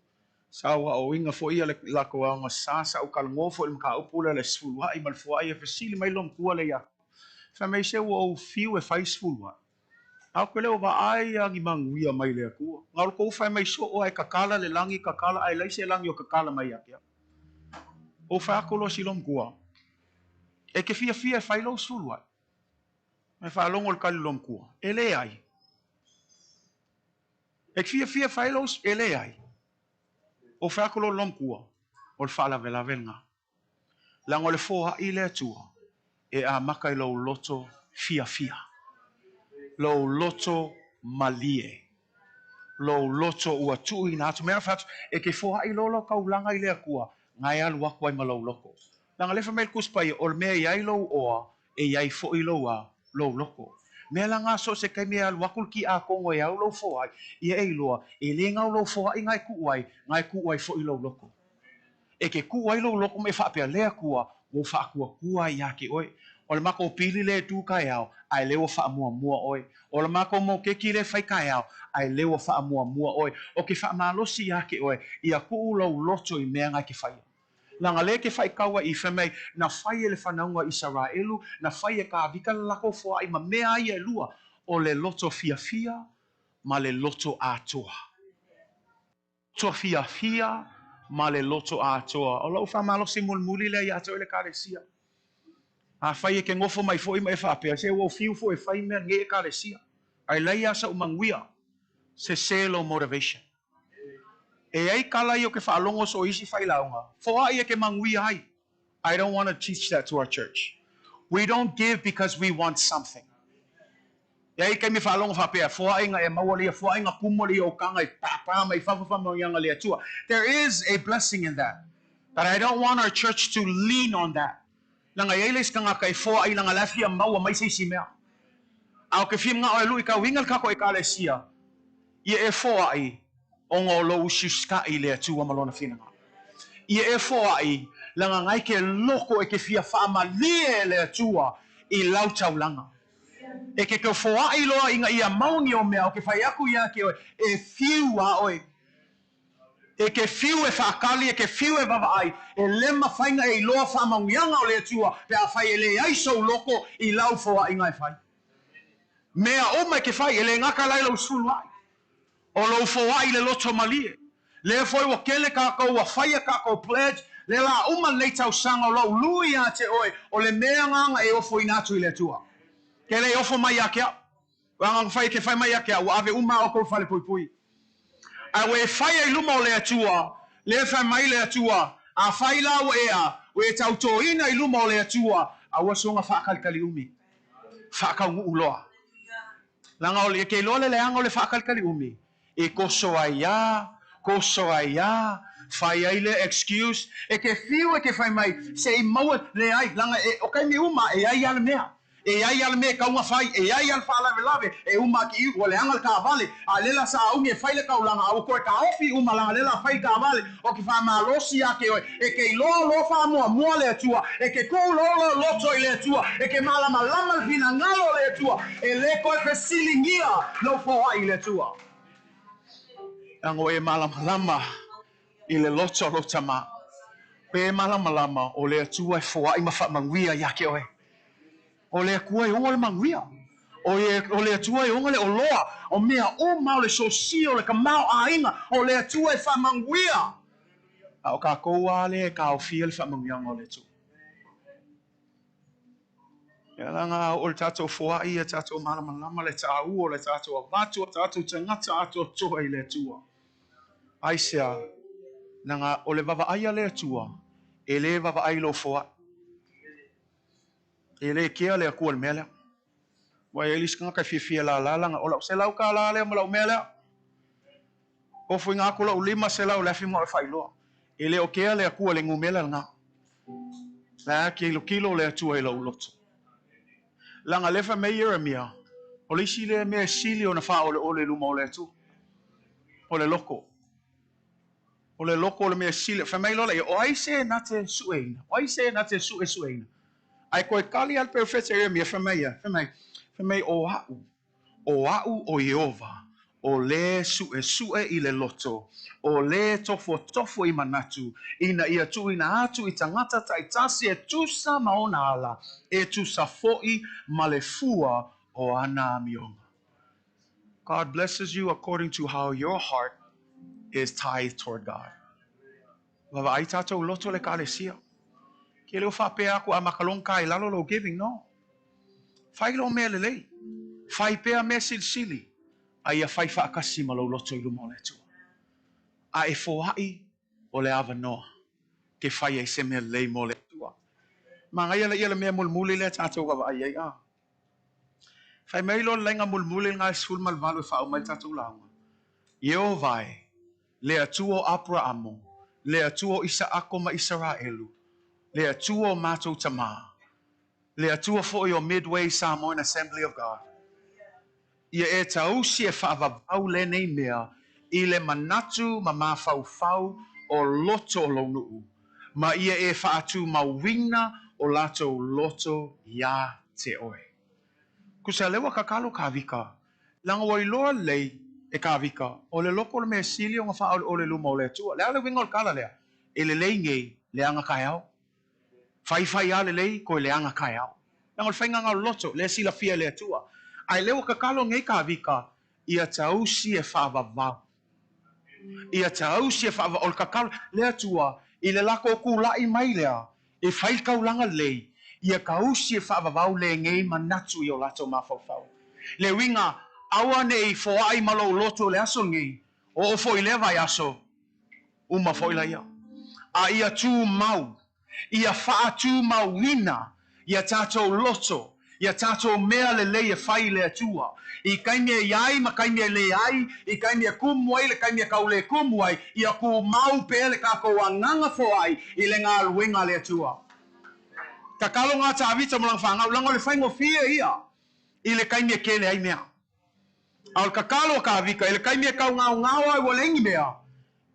sa ou aoaoina foi le latou aoga sa, sa ou talanoa foi i le mataupu lea o le sefuluai ma le foai, e fesili mai le loomatua lea ia te au, fai mai, se ua ou fiu e fai sefuluai, Ae ou te le o vaai lava ni manuia mai le Atua. Na o le tou fai mai soo lava e tatala le lagi, tatala, ae leai se lagi o tatala mai ia te au. Ou fai atu loa si loomatua, E te fiafia e fai lou sefuluai? Ae faalogo le tali loomatua, E leai. E te fiafia e fai lou, e leai. Ou fai atu loa i le loomatua, O le faalavelave lena. Leaga o le foai le Atua e amata i lou loto fiafia, lou loto malie, lou loto ua tuuina atu. Mea na fai atu, e te foai loa lau taulaga i le Atua, na e alu atu ai ma lou loto. Leaga o lea e fai mai le Tusi Paia, o le mea e i ai lou oa, e i ai foi lou a, lou loto. Mea la na so o se taimi e alu atu le tiakono e au lou foai, ia e iloa, e le na o lou foai na e tuu ai, na e tuu ai foi lou loto. E ke kū ai lou loko me faapea, Le Akua, ua ou faatuatua ai ia te oe. O le matou pili lea e tu kaeao, ae le ua faamuamua oe. O le matou mokeki lea e fai kaeao, ae le ua faamuamua oe. O ke faamalosi ia te oe, ia tuu lou loto i mea na e ke faia. Leaga lea e ke faitau ai i, fai mai, na fai e le fanauga o Isaraelu, na fai e Kāvika le lakou foaai ma mea ia e lua, o le loto fiafia ma le loto atoa. Loto fiafia ma le loto atoa. O lou faamalosi mulimuli lea ia te oe le Ekalesia. Afai e ke nofo mai foi ma e faapea, se ua ou fiu foi e fai mea nei Ekalesia, ae leai lava sa'u manuia, sese lou motivation. E ai kala ia o ke faalogo so o isi failauga, foai e ke manuia ai. I don't want to teach that to our church. We don't give because we want something. E ai taimi faalogo faapea, foaiga e maua le ia, foaiga kumu le ia o kaga i pāpā mai fafo faamanuiaga le Atua. There is a blessing in that. But I don't want our church to lean on that. Leaga e i ai le isi tagata e foai leaga la e fia maua mai se isi mea. A o ke fia manao e lui kauiga le tatou Ekalesia, ia e foai ona o lou usiusitaʻi i le Atua ma Lona finagalo. Ia e foai leaga na e ke loko e ke fia faamalie e le Atua i lau taulaga. E ke foai loa ina ia mau ni o mea o ke fai aku ia te oe, e fiu a oe. E ke fiu e faakali, e ke fiu e vaavaai, e le mafai ona e iloa faamanuiaga o le Atua pe afai e leai sou loko i lau foaiga e fai. Mea uma e ke fai, e le gata la i lou sulu ai, o lou foai i le loto malie. Lea foi ua kele tatou ua fai a tatou pledge, lea la uma lenei tausaga o lou lui ia te oe, o le mea na na e ofoina atu i le Atua. Ke le ofo mai ia te au. Ua na fai ke fai mai ia te au, ua ave uma a outou i falepuipui. Ae ua e faia i luma o le Atua, lea fai mai le Atua, Afai la ua e a, ua e tautoina i luma o le Atua, aua soga faakalitali umi, faataunuu loa. Leaga o le, ke iloa le leaga o le faakalitali umi, e toso ai a, toso ai a, fai ai lea excuse, e ke fiu e ke fai mai, se i maua, leai, leaga e, o taimi uma e ai a le mea. E i ai a le mea e tau ona fai, e i ai a le faalavelave, e uma atu i ua leaga le taavale, a lea la sa aumi e fai le taulaga, a ua toe taofi uma laga lea la fai le taavale, o ke faamalosi ia te oe, e ke iloa loa faamuamua le Atua, e ke tuu loa lou loto i le Atua, e ke malamalama le finagalo o le Atua, e le toe fesiligia lou foai i le Atua. Leaga ua e malamalama i le loto o lou tama, ua e malamalama o le Atua e foai ma faamanuia ia te oe. O le Atua e ona le manuia. O le Atua e ona le oloa. O mea uma o le sosia, o le tamaoaiga, o le Atua e faamanuia. A o tatou lava lea e taofia le faamanuiaga o le Atua. Ia leaga o le tatou foai ia tatou malamalama le taua o le tatou avatu o tatou tagata atoatoa i le Atua. Aisea? Leaga o le vaavaai a le Atua, e le vaavaai i lou foai. E le kea le Atua i le mea lea. Ua i ai le isi tagata e fiafia lala lana, o lau $100 lea ma lau mea lea. Ofoina atu lau 500 le afi ma o e faailoa. E le o kea le Atua i le numera lena. La kilokilo le Atua i lou loto. Leaga lea fai mai Ieremia, o le isi lea mea e sili ona faaoleole i luma o le Atua, o le loko. O le loko o le mea sili. Fai mai loa lea, o ai se na te sueina? O ai se na te suesueina? Ae toe tali lava le perofeta Ieremia, fai mai ia, fai mai, fai mai, o a'u, o a'u o Ieova, o le suesue i le loto, o le tofotofo i manatu, ina ia tuuina atu i tagata taitasi e tusa ma ona ala, e tusa foi ma le fua o ana amioga. God blesses you according to how your heart is tithed toward God. Vaavaai tatou loto le Ekalesia. Ke le o faapea aku a makalong ka i lalo lou giving, no. Fai lou mea lelei. Fai pea mea silisili, a ia fai faatasi ma lou loto i luma o le Atua. A e foai o le avanoa ke fai ai se mea lelei mo le Atua. Manaia laia le mea mulimuli lea tatou vaavaai ai, a. Fai mai loa le laina mulimuli lena e 18 e faauma ai le tatou lauga, Ieova e, le Atua o Aperaamo, le Atua o Isaako ma Isaraelu, le Atua o matou tamā, le Atua foi o Midway Samoan Assembly of God, ia e tausi e faavavau lenei mea i le manatu ma mafaufau o loto o lou nuu, ma ia e faatumauina o latou loto iā te oe. Kusa lea ua kakalo Kāvika, leaga ua iloa lelei e Kāvika, o le loko o le mea sili ona faaoleole i luma o le Atua. Le a le uiga o le tala lea? E lelei nei, leaga taeao. Faifai lava lelei, toe leaga taeao. Leaga o le faiga lena o le loto, lea e silafia e le Atua. Ae lea ua tatalo nei Kāvika, ia tausi e faavavau. Ia tausi e faavavau. O le tatalo, le Atua, i le latou tulai mai lea, e fai le taulaga lelei, ia tausi e faavavau lenei manatu i o latou mafaufau. Le uiga, aua ne i foai ma lou loto i le aso lenei, oo foi i lea vaiaso, uma foi laia. A ia tumau, ia faatumauina ia tatou loto, ia tatou mea lelei e fai i le Atua, i taimi e i ai ma taimi e leai, i taimi e kumu ai le taimi e tau le kumu ai, ia tumau pea le tatou agaga foai i le galuega a le Atua. Tataloga a Tavita ma lana fanau, leaga o le faigofie ia i le taimi e tele ai mea. A o le tatalo a Tavita, i le taimi e taugaogao ai ua leai ni mea,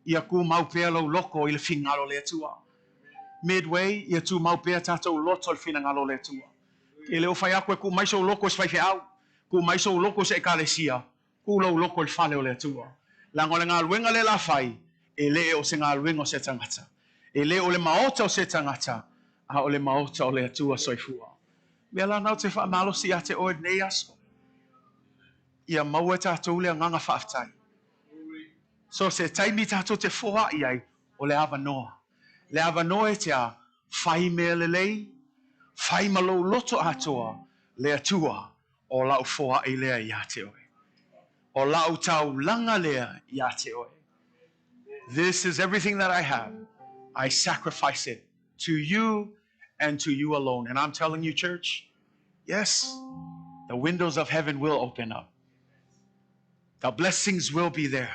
ia tumau pea lou loto i le finagalo o le Atua. Midway, ia tumau pea tatou loto i le finagalo o le Atua. E le o fai atu e tuu mai sou loto i se faifeau, tuu mai sou loto i se ekalesia, tuu lou loto i le fale o le Atua. Leaga o le galuega lea o le a fai, e le o se galuega o se tagata. E le o le maota o se tagata, a o le maota o le Atua soifua. Mea la na ou te faamalosi ia te oe i lenei aso, ia maua e tatou le agaga faafetai. So se taimi tatou te foai ai, o le avanoa. Le avanoa e te a, fai mea lelei, fai ma lou loto atoa, le Atua o lau foai lea ia te oe. O lau taulaga lea ia te oe. This is everything that I have. I sacrifice it to you and to you alone. And I'm telling you, church, yes, the windows of heaven will open up. The blessings will be there.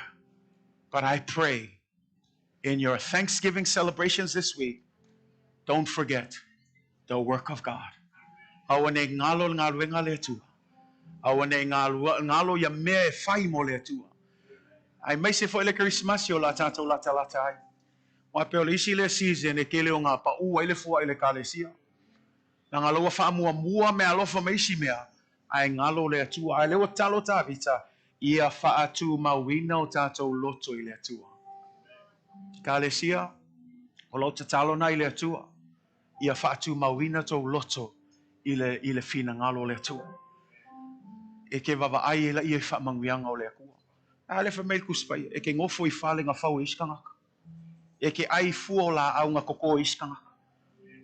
But I pray in your Thanksgiving celebrations this week, don't forget the work of God. Aua ne i galo le galuega a le Atua. Aua ne i galo ia mea e fai mo le Atua. Aemaise foi le Kerisimasi o le a tatou latalata ai. Aua e pei o le isi lea season e tele o ga pau ai le fua i le Ekalesia. Leaga o la ua faamuamua meaalofa ma isi mea, ae galo le Atua. Ae o lea ua tatalo Tavita, ia faatumauina o tatou loto i le Atua. Ekalesia, o lau tatalo lena i le Atua, ia faatumauina tou loto i le, i le finagalo o le Atua. E te vaavaai ai laia i faamanuiaga o le Atua. A lea fai mai le Tusi Paia, e te nofo i fale na fau e isi tagata. E te ai i fua o laau na toto e isi tagata.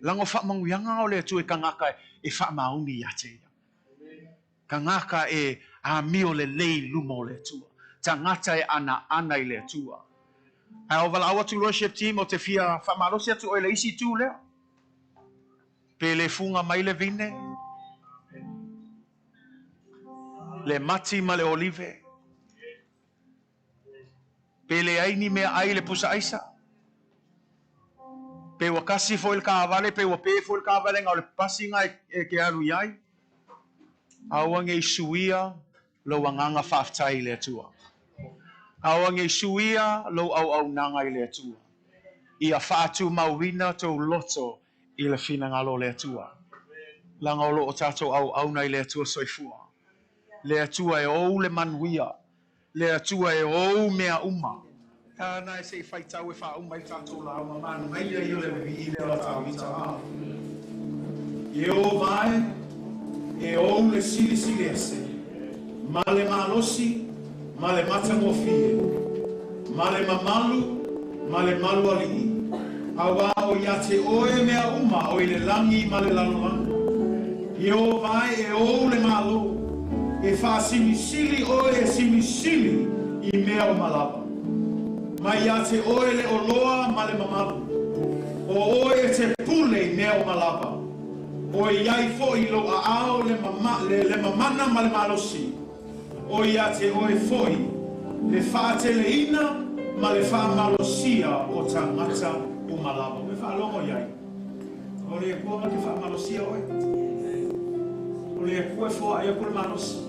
Leaga o faamanuiaga o le Atua i tagata e faamaoni ia te ia. Tagata e amio lelei i luma o le Atua. Tagata e anaana i le Atua. Ae o valaau atu le worship team ou te fia faamalosi atu oe i le isi itu lea. Pe le fuga mai le vine, le mati ma le olive. Pe leai ni meaai i le pusa aisa. Pe ua kasi foi le taavale, pe ua pe foi le taavale na o le pasi na e te alu i ai. Aua ne i suia lou agaga faafetai i le Atua. Aua ne i suia lou auaunaga i le Atua. Ia faatumauina tou loto i le finagalo o le Atua. Leaga o lo o tatou auauna i le Atua soifua. Le Atua e ou le manuia, le Atua e ou mea uma. Tana e se i faitau e faauma ai le tatou lauga manaia ia o le vivii lea o la Tavita a. Ieova e, e ou le silisili ese, ma le malosi, ma le matagofie, ma le mamalu, ma le malu alii, auā o ia te oe mea uma o i le lagi ma le lalolagi. Ieova e, e ou le Malo, e faasilisili oe e silisili i mea uma lava. Mai ia te oe le oloa ma le mamalu. O oe e te pule i mea uma lava. O i ai foi i lou aao le, le, le mamana ma le malosi. O ia te oe foi le faateleina ma le faamalosia o tagata uma lava. Ua e faalogo i ai? O le Atua ma te faamalosia oe. O le Atua e foai aku le malosi.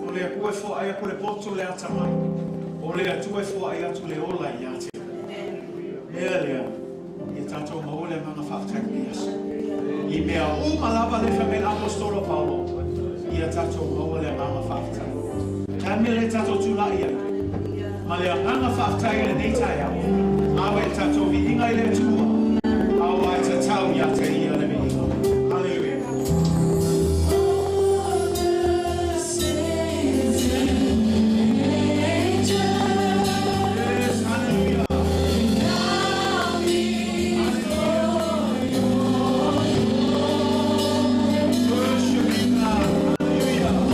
O le Atua e foai aku le poto le atamai. O le Atua e foai atu le ola ia te oe. Mea lea, ia tatou maua le agaga faafetai i lenei aso. I mea uma lava lea e fai mai le Aposetolo o Paulo, ia tatou maua le agaga faafetai. O le a le mea lea tatou tulai ai ma le agaga faafetai i lenei taeao, ave le tatou viiga i le Atua, aua e tatau ia te Ia le viiga. Haleluia. Yes, hallelujah. Worship you, God. Hallelujah.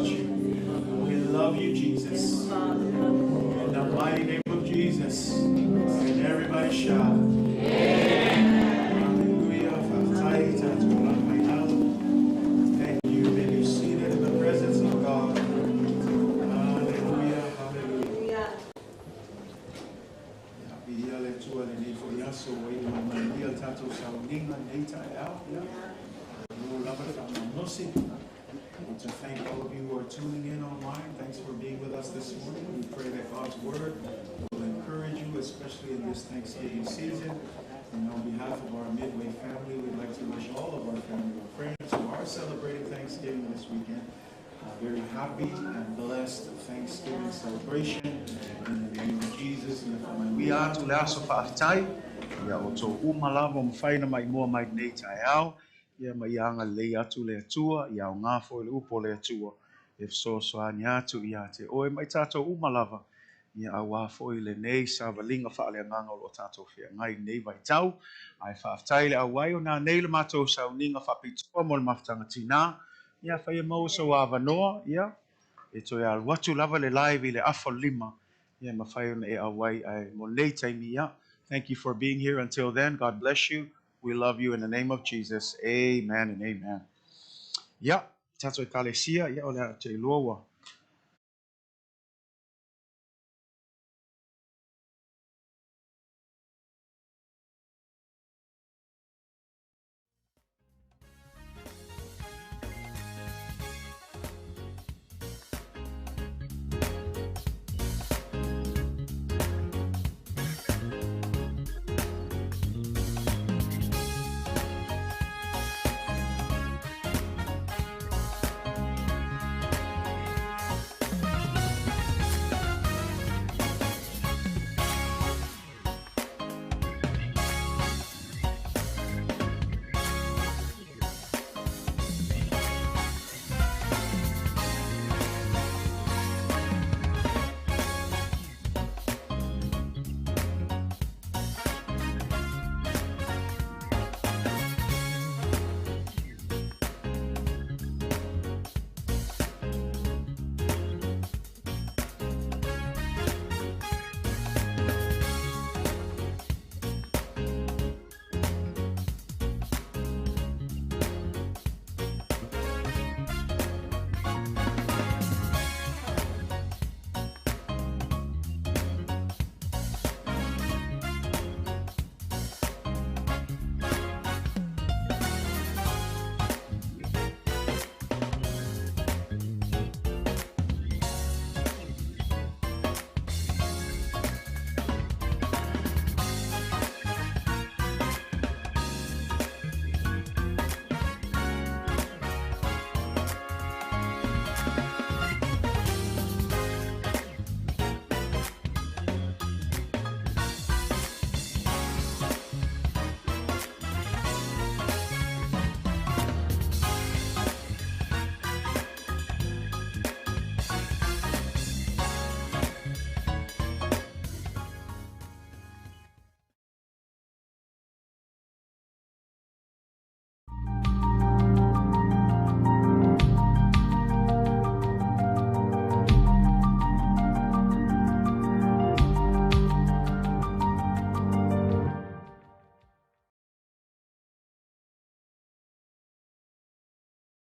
exalt you. We love you, Jesus. In the mighty name of Jesus. And everybody shout. Hallelujah. Faafetai, tatou alaala mai lalo. Thank you. May you seated in the presence of God. Hallelujah. Hallelujah. Ia, viia le Atua i lenei foi aso ua iu mai ia le tatou sauniga lenei taeao. Ia, malo lava le faamalosi. I want to thank all of you who are tuning in online. Thanks for being with us this morning. We pray that God's word will encourage you, especially in this Thanksgiving season. And on behalf of our Midway family, we'd like to wish all of our family and friends who are celebrating Thanksgiving this weekend a very happy and blessed Thanksgiving celebration in the name of Jesus. Ia faamanuia atu le aso faafetai iā outou uma lava ua mafai ona maimoa mai lenei taeao, ia ma ia agalelei atu le Atua, ia aoga foi le upu o le Atua e fesoasoani atu ia te oe ma i tatou uma lava, ia auā foi lenei savaliga faaleagaga o lo o tatou feagai i lenei vaitau. Ae faafetai le auai o nanei le matou sauniga faapitoa mo le mafutaga tinā, ia afai e maua sou avanoa, ia e toe alu atu lava le live i le afa 5, ia e mafai ona e auai, ae mo lenei taimi, ia, thank you for being here. Until then, God bless you. We love you in the name of Jesus. Amen and amen. Ia, tatou Ekalesia, ia o le a te iloa ua